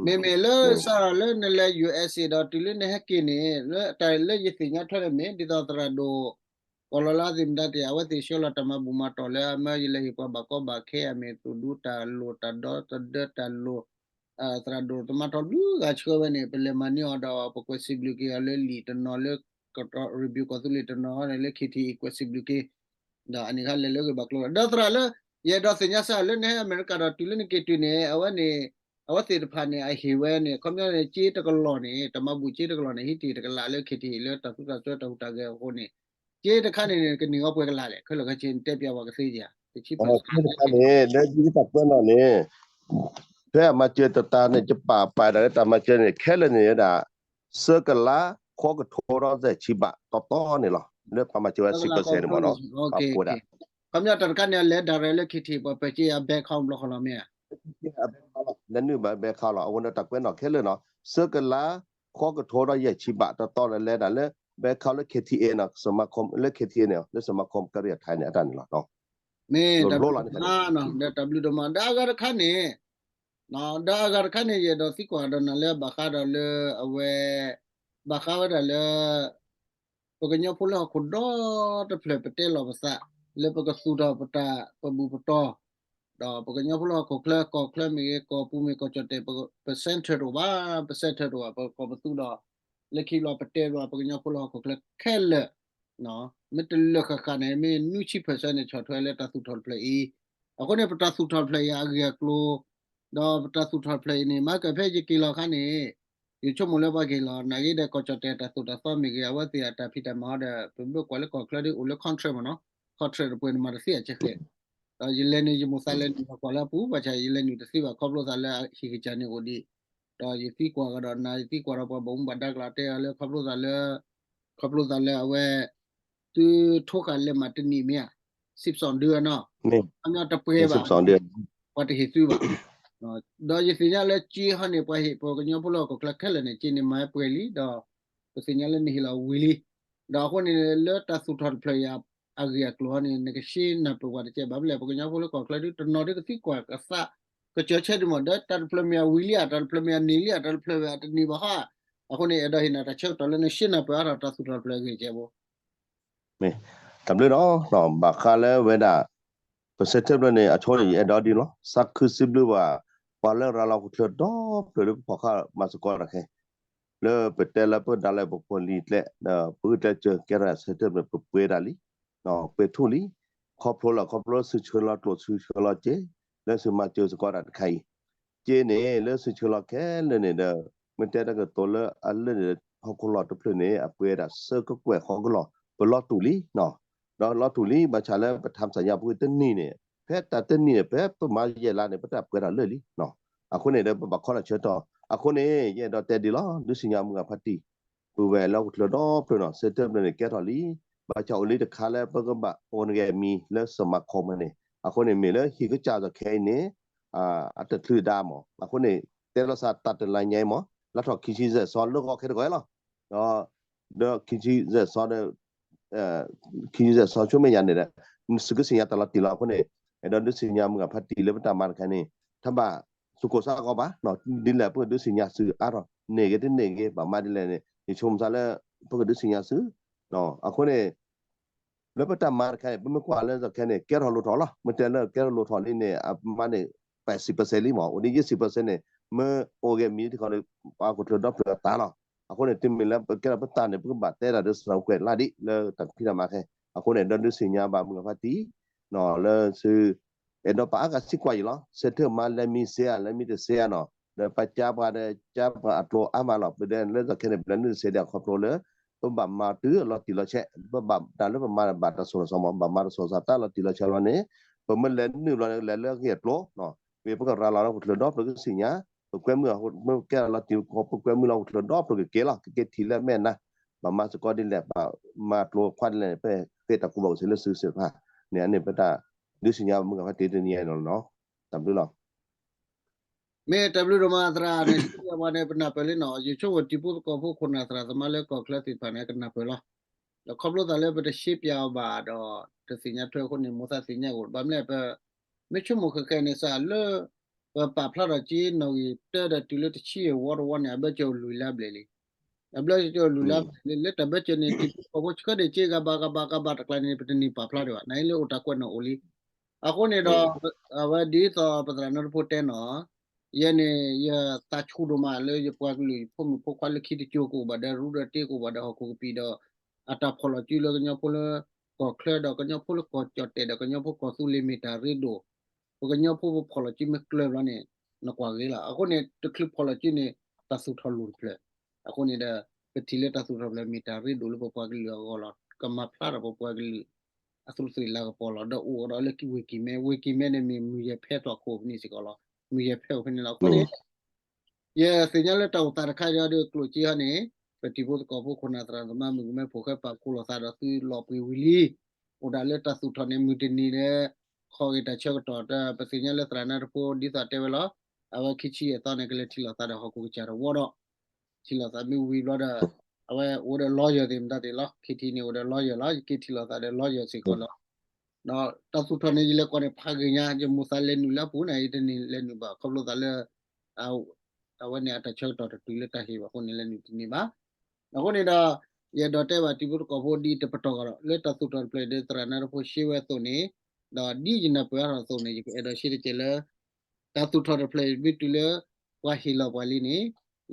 မ့မ့ၢ်လၢစးလၢနလဲၤ U S A ဒီးတုၤလၢနဟဲက့ၤန့ၣ် လၢတၢ်လၢယသ့ၣ်ညါထွဲန့ၣ်မ့ၢ် ဒ်သိးသရၣ်ဒိၣ် ကီၢ်လီၤလၢသ့ၣ်မတၤတ့ၢ် အဝဲသ့ၣ်ဆှၢလီၤတၢ်မၤဘူၣ်မၤတီၢ်လၢအမၢယလဲၤဟ့ၣ်ပှၤဘၣ်ကီဘၣ်ခဲအမ့ၢ် သူၣ်ဒူတၢ်လိၣ် တၢ်ဒီသဒၢတၢ်လိၣ် သရၣ်ဒိၣ်သမါထီၣ်ဘျုးဂၤဆှၢဝဲန့ၣ် ပလဲၤမၤန့ၢ်အီၤဒီး ပကွဲးစံးဘျုးက့ၤအီၤလၢလံာ်တနီၤလၢ ကီၢ် review ကီၢ်သူလ့ၤတနီၤန့ၣ်လၢ K T A ကွဲးစံးဘျုးက့ၤ ဒီးအန့ၣ်ခါလဲၤလၢဂ့ၢ်ဘၣ်ကျိၤလီၤ ဒီးသရၣ်လၢ ယအဲၣ်ဒိးသ့ၣ်ညါစ့ၢ်လၢနဟဲအမဲရကၤဒီးတုၤလၢနက့ၤတုၤန့ၣ် အဝဲန့ၣ် အဝဲသ့ၣ်တဖၣ်န့ၣ် အဟ့ၣ်ဝဲန့ၣ် ခီပညီန့ၣ် က့တကလီၢ်န့ၣ် တၢ်မၤဘူၣ်က့တကလီၢ်န့ၣ် ဟံးတ့ၢ်တကလးလၢ K T A လၢတၢ်သူတၢ်စွဲတၢ်ဟူးတၢ်ဂဲၤအဃိန့ၣ် က့တခါန့ၣ်န့ၣ် ကန့ၢ်အီၤပှဲၤကလးလဲၣ် ခဲလၢာ်ခဲဆ့ နတဲပျးဝဲကသ့ဧါ တဆံပၢၣ်ဆၣ် ခဲတခါန့ၣ် လၢဒ်တၢ်ကွဲးနီၣ်န့ၣ် ဖဲအမၤစၢၤတတၢ်န့ၣ် ယပာ်ပာ်ဒၣ်လၢတၢ်မၤစၢၤန့ၣ် ခဲလၢာ်န့ၣ်ဒၣ် သၢကလး ဃီကထိဒီးသၢဆံဘးတီတီန့ၣ်လီၤ. လၢပှၤမၤစၢၤဝဲ ဆံပၢၣ်ဆၣ်န့ၣ်မ့ၢ်နီၤ အဃိဒၣ် ခီပညီတၢ်တခါန့ၣ် အလဲၤဒၣ်ရဲၣ်လၢ K T A ပှၤပၢၤက့ၤအ bank account ဘျီဃီလီၤမ့ၢ်ဧါ လဲၤနုာ်ဘၣ် bank account လီၤ. အဃိန့ၣ်တၢ်ကွဲးနီၣ်ခဲလၢာ်နီၤ သၢကလး ဃီကထိဒီးယဲၢ်ဆံဘးတီတီလၢလဲၤဒၣ်လၢ bank account လၢ K T A နီၤ စမၤခီ လၢ K T A န့ၣ် လၢစမၤခီကရံၣ်အထါန့ၣ် အတၢ်န့ၣ်လီၤ. မ့ၢ်တဘျုးဒိၣ်မး ဒီးတဘျုးဒိၣ်မး ဒီးအဂၤတခါန့ၣ် ဒီးအဂၤတခါန့ၣ် ယအဲၣ်ဒိးသံကွၢ်ဒီးနၤလၢဘၣ်ဃးဒီးလၢအဝဲ ဘၣ်ဃးဝဲဒၣ်လၢ ပကညီဖိလၢဟီၣ်ခိၣ်ဒီတဖျၢၣ် ပတဲလီၤပသး လၢပကသူၣ်ထီၣ်ပတၢ်ပဘူၣ်ပတီၢ် ဒီးပကညီဖိလၢဟီၣ်ခိၣ်ချၢ ကီၢ်ချၢမ့ၢ်ဂ့ၤ ကီၢ်ပူၤမ့ၢ်ကီၢ်ကၠီၣ်တဲၣ် ပ percent တအိၣ်ဘၣ် percent တအိၣ်ဘၣ် ပကီၢ်ပသူဒီး လၢခံလီၤပတဲဘၣ် ပကညီဖိလၢဟီၣ်ခိၣ်ချၢခဲလၢာ် မ့ၢ်တလၢာ်ဃၣ်ဃၣ်န့ၣ် မ့ၢ်နွံဆံ percent န့ၣ် ဆီၣ်ထွဲလၢတၢ်သူၣ်ထီၣ်တဖျၢၣ်အံၤ အဃိန့ၣ် ပတၢ်သူၣ်ထီၣ်တဖျၢၣ်အံၤအဂ့ၢ်အကျိၤ ဒီးပတၢ်သူၣ်ထီၣ်တဖျၢၣ်အံၤန့ၣ် မၤကၢၢ်ဖဲယက့ၤလီၤအခါန့ၣ် ယဆိကမိၣ်လၢပှၤကဟ့ၣ်လီၤ နာ်က့ဒီးကီၢ်ကၠီၣ်တဲၣ်တၢ်သိၣ်တၢ်သီမ့ၢ်ဂ့ၤ အဝဲသ့ၣ်အတၢ်ဖံးတၢ်မၤဟီဒီး ပမ့ၢ်ကွၢ်လၢကီၢ်ချၢဒ်အိၣ်လၢ contract မ့ၢ်နီၤ contract တပှဲၤန့ၣ်မၤတသ့အဆၢဃဲၣ် ဒီးယလဲၤန့ၣ် ယမိၣ်သးလဲၤနုာ်လီၤကွၢ်လၢအပူၤ ဘၣ်ဆၣ်ယလဲၤနုာ်တသ့ဘၣ် ခီဖျိသးလၢဟံၣ်ကစၢ်န့ၣ်အိၣ်ဒံး ဒီးယသံကွၢ်ကဒီးနၤ ယသံကွၢ်ဒီးပှၤဘၣ်မူဘၣ်ဒါကျါတဲအီၤလၢ ခီဖျိသးလၢ ခီဖျိသးလၢအဝဲ သုထိဃာ်လဲၤမးတနံၣ်မ့ၢ်ဧါ စံးပစီၣ်ဒုအနီၤ ခီပညီတပှဲၤဘၣ် ပှၤတဟ့ၣ်သုဘၣ် ဒီးယသ့ၣ်ညါလၢက့ဟီန့ၣ် ပှၤဟ့ၣ်ပှၤကညီဖိလၢဟီၣ်ခိၣ်ချၢခဲလၢာ်န့ၣ် က့န့ၣ်မၤပှဲၤလံ ဒီးပသ့ၣ်ညါလၢနဟ့ၣ်လီၤဝံၤလံ ဒီးအဃိန့ၣ် လၢတၢ်သူၣ်ထီၣ်တဖျၢၣ်အံၤ အဂ့ၢ်အကျိၤဟီန့ၣ် နကရှင်းနၢ်ပၢၢ်ပှၤတကဲဘၣ် မ့ၢ်လဲၣ် ပကညီဖိလၢကီၢ်ချၢဒု တနီၤဒုကသံကွၢ်ကသး ကစၢၢ်ဆဲဒုမး ဒီးတၢ်တဖျၢၣ်မ့ၢ်အဝံၤလံဧါ တၢ်တဖျၢၣ်မ့ၢ်အန့ၢ်လံဧါ တၢ်တဖျၢၣ်မ့ၢ်အတန့ၢ်ဘၣ်ဟီဧါ အဃိန့ၣ် အဲၣ်ဒိးဟ့ၣ်နၤတၢ်ဆၢကတီၢ်လၢနရှင်းနၢ်ပၢၢ်အါထီၣ်တၢ်သူၣ်ထီၣ်တဖျၢၣ်အဂ့ၢ်ကဲဘိ မ့ၢ်တၢ်ဘျုးနီၤ ဘၣ်ဃးလၢဝဲဒၣ် ပစဲးထၢၣ်ဖျၢၣ်န့ၣ် အဆိန့ၣ် ယအဲၣ်ဒိးဒ်လီၤ သးခုစံးဘျုးဘၣ် ပှၤလၢရၤလီၤဟီၣ်ခိၣ်ချၢဒီဖျၢၣ်လၢပဖီၣ်ဃာ်မၤသကိးတၢ်ခဲ လၢပတဲလၢပဒၣ်လဲာ်ပဖိလံၤကျဲ ဒီးပဂုာ်ကျဲးစၢးကဲထီၣ်စဲးထၢၣ်ဖျၢၣ် ပပှဲၤဒၣ်လံ ပှဲၤထူၣ်လံ ခီဖျိလၢ ခီဖျိလၢသုဆှၢလီၤကျိၣ်သုဆှၢလီၤစ့ လၢသုမၤစၢၤသကိးတၢ်တခါအံၤ က့န့ၣ် လၢသုဆှၢလီၤခဲလၢာ်န့ၣ်ဒီး မ့ၢ်တဲတၢ်ကတိၤလၢအလၢာ်န့ၣ် ဟီၣ်ခိၣ်လီၢ်တဖျၢၣ်န့ၣ် အပှဲၤဒၣ်သၢကကွဲၢ်ဃီကလီၢ် ပလီၤတူာ်လံ ဒီးလီၤတူာ်လံ ဘၣ်ဆၣ်လၢပထါစၢ်ညါ ပဝဲတနံၣ်န့ၣ် ဖဲတၢ်တနံၣ်န့ၣ် ဖဲပမၤယဲၢ်လါန့ၣ် ပတၢ်ပှဲၤထီၣ်လၢာ်လံ အဃိန့ၣ်ဒီး ပဘၣ်ခီလီၤဆၢကတီၢ် အဃိန့ၣ် ယအဲၣ်ဒိးတဲဒ်လီၤ ဒုးသ့ၣ်ညါမုၢ်ဂၤဖါတံၢ် ပုၢ်ဝဲၢ်လၢဟီၣ်ခိၣ်ချၢဒီဖျၢၣ်နီၤ စဲးထၢၣ်ဖျၢၣ်န့ၣ် ကဲထီၣ်လံ ဘၣ်ဆၣ်အိၣ်လံတခါလၢပကဘၣ်အိၣ်နဂဲၤမံၤလၢစမၤခီမန့ၣ် အဃိန့ၣ် မ့ၢ်လၢဟံၣ်ကစၢ်စီၤခဲအံၤန့ၣ် အတချုးဒါမး အဃိန့ၣ် တဲလီၤစၢ်တၢ်တလါညါအံၤမး လါထီၣ်ခံဆံယဲၢ်သီလၢဂီၤခဲတဂီၤလီၤ ဒီး ဒီးခံဆံယဲၢ်သီဒီး ခံဆံယဲၢ်သီဆူမဲာ်ညါန့ၣ်ဒီး သုကသ့ၣ်ညါတၢ်လီၤတံၢ်လီၤအဃိန့ၣ် အဲၣ်ဒိးဒုးသ့ၣ်ညါမုၢ်ဂၤဖါတံၢ်လၢပတၢ်မၤတခါန့ၣ် တဘၣ်သူၣ်ကိၢ်သးဂီၤဘၣ် ဒ်လဲၣ်ပကဒုးသ့ၣ်ညါသုအါထီၣ် န့ၢ်ဂ့ၤတန့ၢ်ဂ့ၤ ဘၣ်မၤဒ်လဲၣ်န့ၣ် ယဆိကမိၣ်သးလၢ ပကဒုးသ့ၣ်ညါသု အဃိန့ၣ် လၢပတၢ်မၤတခါန့ၣ် ပမ့ၢ်ကွၢ်လၢစီၤခဲန့ၣ် ကဲထီၣ်လိၣ်ထီၣ်လီၤ မ့ၢ်တဲလၢကဲထီၣ်လိၣ်ထီၣ်လံန့ၣ် အမၤန့ၣ် ပၢၢ်ဆံးပၢၢ်ဆံးလံမး အိၣ်ဒံးယဲၢ်ဆံးပၢၢ်ဆံးန့ၣ် မ့ၢ်အိၣ်ဂဲၤမံၤတခီန့ၣ် ပှၤဟီၣ်ခိၣ်ချၢဒီဖျၢၣ်အသးလီၤ အဃိန့ၣ် တုၤမ့ၢ်လၢပကဲထီၣ်ပသးန့ၣ် ပကဘၣ်တဲတၢ်ဒီးစှၤကွဲးလၢ်ဒံး လၢတၢ်ဖံးတၢ်မၤခဲ အဃိန့ၣ် ဒီးဒုးသ့ၣ်ညါဘၣ်မုၢ်ဂၤဖါတံၢ် လၢသု အဲၣ်ဒိးပာ်အါဂၤသံကွၢ်အံၤလီၤ စဲးထၢၣ်မၤလဲၤမံၤစ့ဧါ လဲၤမံၤတစ့ဧါနီၤ ဒီးပကၢ်ပှၤဒီးကၢ်ပှၤအကျိၤအါမးလီၤ ပဒဲလၢစီၤခဲန့ၣ် ပလဲၤနုာ်တစ့ဒီးခီဖျိလၢ ပဘၣ်မၤတုၤလီၤတံၢ်လီၤဆဲး ပဘၣ်တၢ်လၢပမၤဘၣ်တၢ်ဆိၣ်လီၤဆီမး ဘၣ်မၤတၢ်ဆိၣ်လီၤဆီတၢ်လီၤတံၢ်လီၤဆဲးလီၤန့ၣ် ပမ့ၢ်လဲၤနုာ်ဘျီန့ၣ် လဲၤလၢအဂ့ၢ်အကျိၤ မ့ၢ်ပကရၤလီၤလၢဟီၣ်ခိၣ်ချၢဒီဖျၢၣ်ကသ့ၣ်ညါ ပကွဲမုာ် ပကဲလီၤတံၢ် ပကွဲမုာ်လၢဟီၣ်ခိၣ်ချၢဒီဖျၢၣ်ကက့ၤလီၤ ကက့ၤထံၣ်လၢမဲာ်နါ ဘၣ်မၤသကိးဒ်လဲၣ် ဘၣ်မၤကျိၤခွါဒ်လဲၣ် ပဃ့တၢ်ကူၣ်ဘၣ်ကူၣ်သ့လၢသုသ့ၣ်တဖၣ်န့ၣ် အန့ၣ်ပတၢ်ဒုးသ့ၣ်ညါမုၢ်ဂၤဖါတံၢ်တနံၤအံၤလီၤနီၤ တၢ်ဘျုးလီၤ မ့ၢ်တၢ်ဘျုးဒိၣ်မးသရၣ်န့ၣ် ပှၤန့ၣ် ပနၢ်ပၢၢ်လံနီၤ ယဆိကမိၣ်တံၤဖိသကိးဖိခိၣ်နၢ်သရၣ်သမါလၢကီၢ်ချၢသ့ၣ်တဖၣ်န့ၣ် ကနၢ်ပၢၢ်လီၤ ဒီးခီဖျိသးလၢပတရှဲပၠးအီၤဘၣ်ဒီး တသ့ၣ်ညါထွဲအဃိန့ၣ် မိၢ်သးသ့ၣ်ညါအိၣ် ဘၣ်မနုၤလဲၣ် ပ မ့ၢ်ဆိကမိၣ်ဃဲးဃဲးန့ၣ်စ့ၢ်လၢ ပပာ်ဖျါထီၣ်က့ၤနီၣ်ဂံၢ်တၢဒီးတုၤလၢတဆံအဝီတဝီန့ၣ် အဘၢၣ်စၢၤအိၣ်လွံၢ်လါဘျဲၣ်လံ အဘၢၣ်စၢၤအိၣ်လွံၢ်လါဘျဲၣ်လံ လၢတၢ်ဘၢၣ်စၢၤန့ၣ် တံၤဖိသကိးဖိဆှၢဒံးက့ၤဂၤဘၣ်ဂၤဘၣ်ဂၤဘၣ်တကျါန့ၣ် ပတန့ၢ်ပာ်ဖျါဒံးဘၣ် နအံၤလၢအိၣ်တၢ်ကွဲးနီၣ်အိၣ်လံ အဃိန့ၣ်ဒီး အဝဲဒ်သိးပသရၣ်နီတဖိတဲနီၤ ယဲန့ၣ် ယသးဆူၣ်ဒိၣ်မးလၢယပှၤကလုာ် ယဖိမုၣ်ဖိခွါလၢခံတစိၤကအိၣ်ဘၣ်ဒီး ရူဒီးတ့ကအိၣ်ဘၣ်ဒီးဟီၣ်ခိၣ်ကပံာ်ဒီး အတၢ်ဖီၣ်လီၤစုလၢကညီဖိလၢ ကီၢ်ချၢဒီးကညီဖိလၢကီၢ်ကၠီၣ်တဲၣ်ဒီးကညီဖိကီၢ်သူလ့ၤမ့ၢ်တၢ်ရ့ဒိၣ် ပကညီဖိပဖီၣ်လီၤစုမ့ၢ်ကျၢၤဘျီန့ၣ် နကွၢ်ဂ့ၤလီၤ အဃိန့ၣ် တချုးဖီၣ်လီၤစုန့ၣ် တၢ်သူၣ်ထီၣ်လိၣ်တဖျၢၣ် အဃိန့ၣ်ဒီး ပထံၣ်လၢတၢ်သူၣ်ထီၣ်ဖျၢၣ်မ့ၢ်တၢ်ရ့ဒိၣ်လၢပပှၤကလုာ်အဂီၢ်လီၤ ကမၤဖျါထီၣ်ပပှၤကလုာ် အသူၣ်လီၤသရံးလၤကပီၤလီၤ. ဒီးအိၣ်ဒီးလၢဝ့ၢ်ကံၢ်မဲ, ဝ့ၢ်ကံၢ်မဲန့ၣ်မ့ၢ်မုၢ်ယဲၢ်ဖဲတီၢ်ခိၣ်ဖဲန့ၣ်စ့ၢ်ကီးလီၤ. မုၢ်ယဲၢ်ဖဲအိၣ်ဖဲန့ၣ်လီၤ. အဃိန့ၣ် ယသ့ၣ်ညါလၢတၢ်အိၣ်သးတခါဒီး ကျိၣ်စ့ဟီန့ၣ် ပတံၤဖိသကိးဖိခိၣ်နၢ်သရၣ်သမါမုၣ်ကမဲဖိဃဲပာ်ဖှိၣ်လိာ်သးဒီးသုလီၤပှ့ၤဝံၤလံ. အိၣ်ဒၣ်လၢတၢ်သူၣ်ထီၣ်န့ၣ် မုၢ်တနံၤလၢ ခီဂ့ၤတၢ်ဆၢကတီၢ် ပသ့ၣ်ညါလၢသရၣ်နါတဖိဒ်သိးတဲဝဲလီၤ. အဝဲခံဆံယဲၢ်သီန့ၣ် ကလဲၤထံၣ်လိာ်သးဒီးဟီၣ်ခိၣ်ကစၢ်တဝီဒီး ထံၣ်လိာ်သးမ့ၢ်ဝံၤဘျီဒီး အဝဲအိၣ်ဒီး lawyer သ့ၣ်မတၤသ့ၣ်လီၤ. ခံထံၣ်န့ၣ်အိၣ်ဒီး lawyer လီၤ. ယက့ၤထံၣ်လိာ်သးဒီး lawyer စ့ၢ်ကီးလီၤ. ဒီးတၢ်သူၣ်ထီၣ်န့ၣ် ယလဲၤကွၢ်န့ၣ်ဖးဂ့ၤညါ, ယမိၢ်သးလဲၤနုာ်လၢအပူၤန့ၣ် ယတန့ၢ်လဲၤနုာ်ဘၣ် ခီဖျိသးလၢ အဝဲန့ၣ်အတၢ်ဆၢကတီၢ်တတုၤလၢတၢ်ဟ့ၣ်ဘၣ်အဃိန့ၣ် လဲၤနုာ်တန့ၢ်ဘၣ်. အဃိန့ၣ်ဒီး ယအဲၣ်ဒိးတဲဘၣ်တံၤဖိသကိးဖိဒ်တပတီၢ်ကဒီး လၢတၢ်သူၣ်ထီၣ်တဖျၢၣ်ဒီးသရၣ်နါတဖိရှဲဝဲအသိးန့ၣ်, ဒီးဒ်ယနၢ်ပၢၢ်အါထီၣ်အသိးန့ၣ် ယကအဲၣ်ဒိးရှဲတကဲးလၢ တၢ်သူၣ်ထီၣ်တဖျၢၣ်မ့ၢ်တုၤလၢ ပှၤဟ့ၣ်လီၤပှၤလံန့ၣ်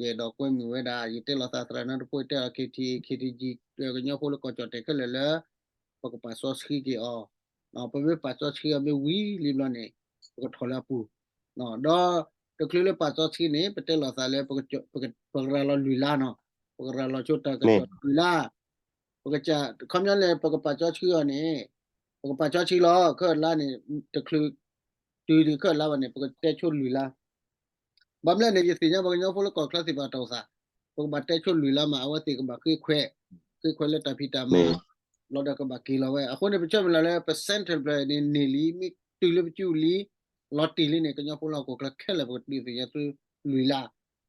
ယအဲၣ်ဒိးကွဲမုာ်ဝဲဒၣ် ယတဲလိာ်သးသရၣ်နါတဖိ ယတဲအီၤ KTA KTG ကညီဖိလၢကီၢ်ကၠီၣ်တဲာ်ခဲလၢာ်လၢ ပကပာ်စီဆှံက့ၤအီၤ, ပမ့ၢ်ပာ်စီဆှံအီၤမ့ၢ်ဝံၤလံဘျီန့ၣ် ပကထီၣ်လၢအပူၤ, ဒီးတချုးလၢပာ်စီဆှံန့ၣ် ပတဲလိာ်သးလၢ ပကရၤလီၤလွံၢ်လါနီၤ, ပကရၤလီၤဆိတၢ်ကစီၣ်လွံၢ်လါ, ပကစၢ်ခီပညီန့ၣ် ပကပာ်စီဆှံအီၤန့ၣ် ပကပာ်စီဆှံလီၤ ခဲလါန့ၣ် တချုးတုၤဒံးခဲလါဘၣ်န့ၣ် ပကတဲဆိလွံၢ်လါ ဘၣ်မနုၤလဲၣ်န့ၣ် ယသ့ၣ်ညါပှၤကညီဖိလၢကီၢ်ချၢသ့ၣ်တဖၣ်တၢ်အိၣ်သး, ပကဘၣ်တဲဆိလွံၢ်လါမး အဝဲသ့ၣ်ကဘၣ်ဃ့ခွဲး, ဃ့ခွဲးလၢတၢ်ဖံးတၢ်မၤ, ဘျီဒီးကဘၣ်က့ၤလီၤဝဲ. အဃိန့ၣ် ပဆၢမုၢ်လၢ်လၢ percent တဖျၢၣ်န့ၣ်န့ၢ်လံ, မ့ၢ်တုၤလၢပစုလံ, လီၤတံၢ်လံန့ၣ် ကညီဖိလၢဟီၣ်ခိၣ်ချၢခဲလၢာ် ပကဒုးသ့ၣ်ညါသုလွံၢ်လါ,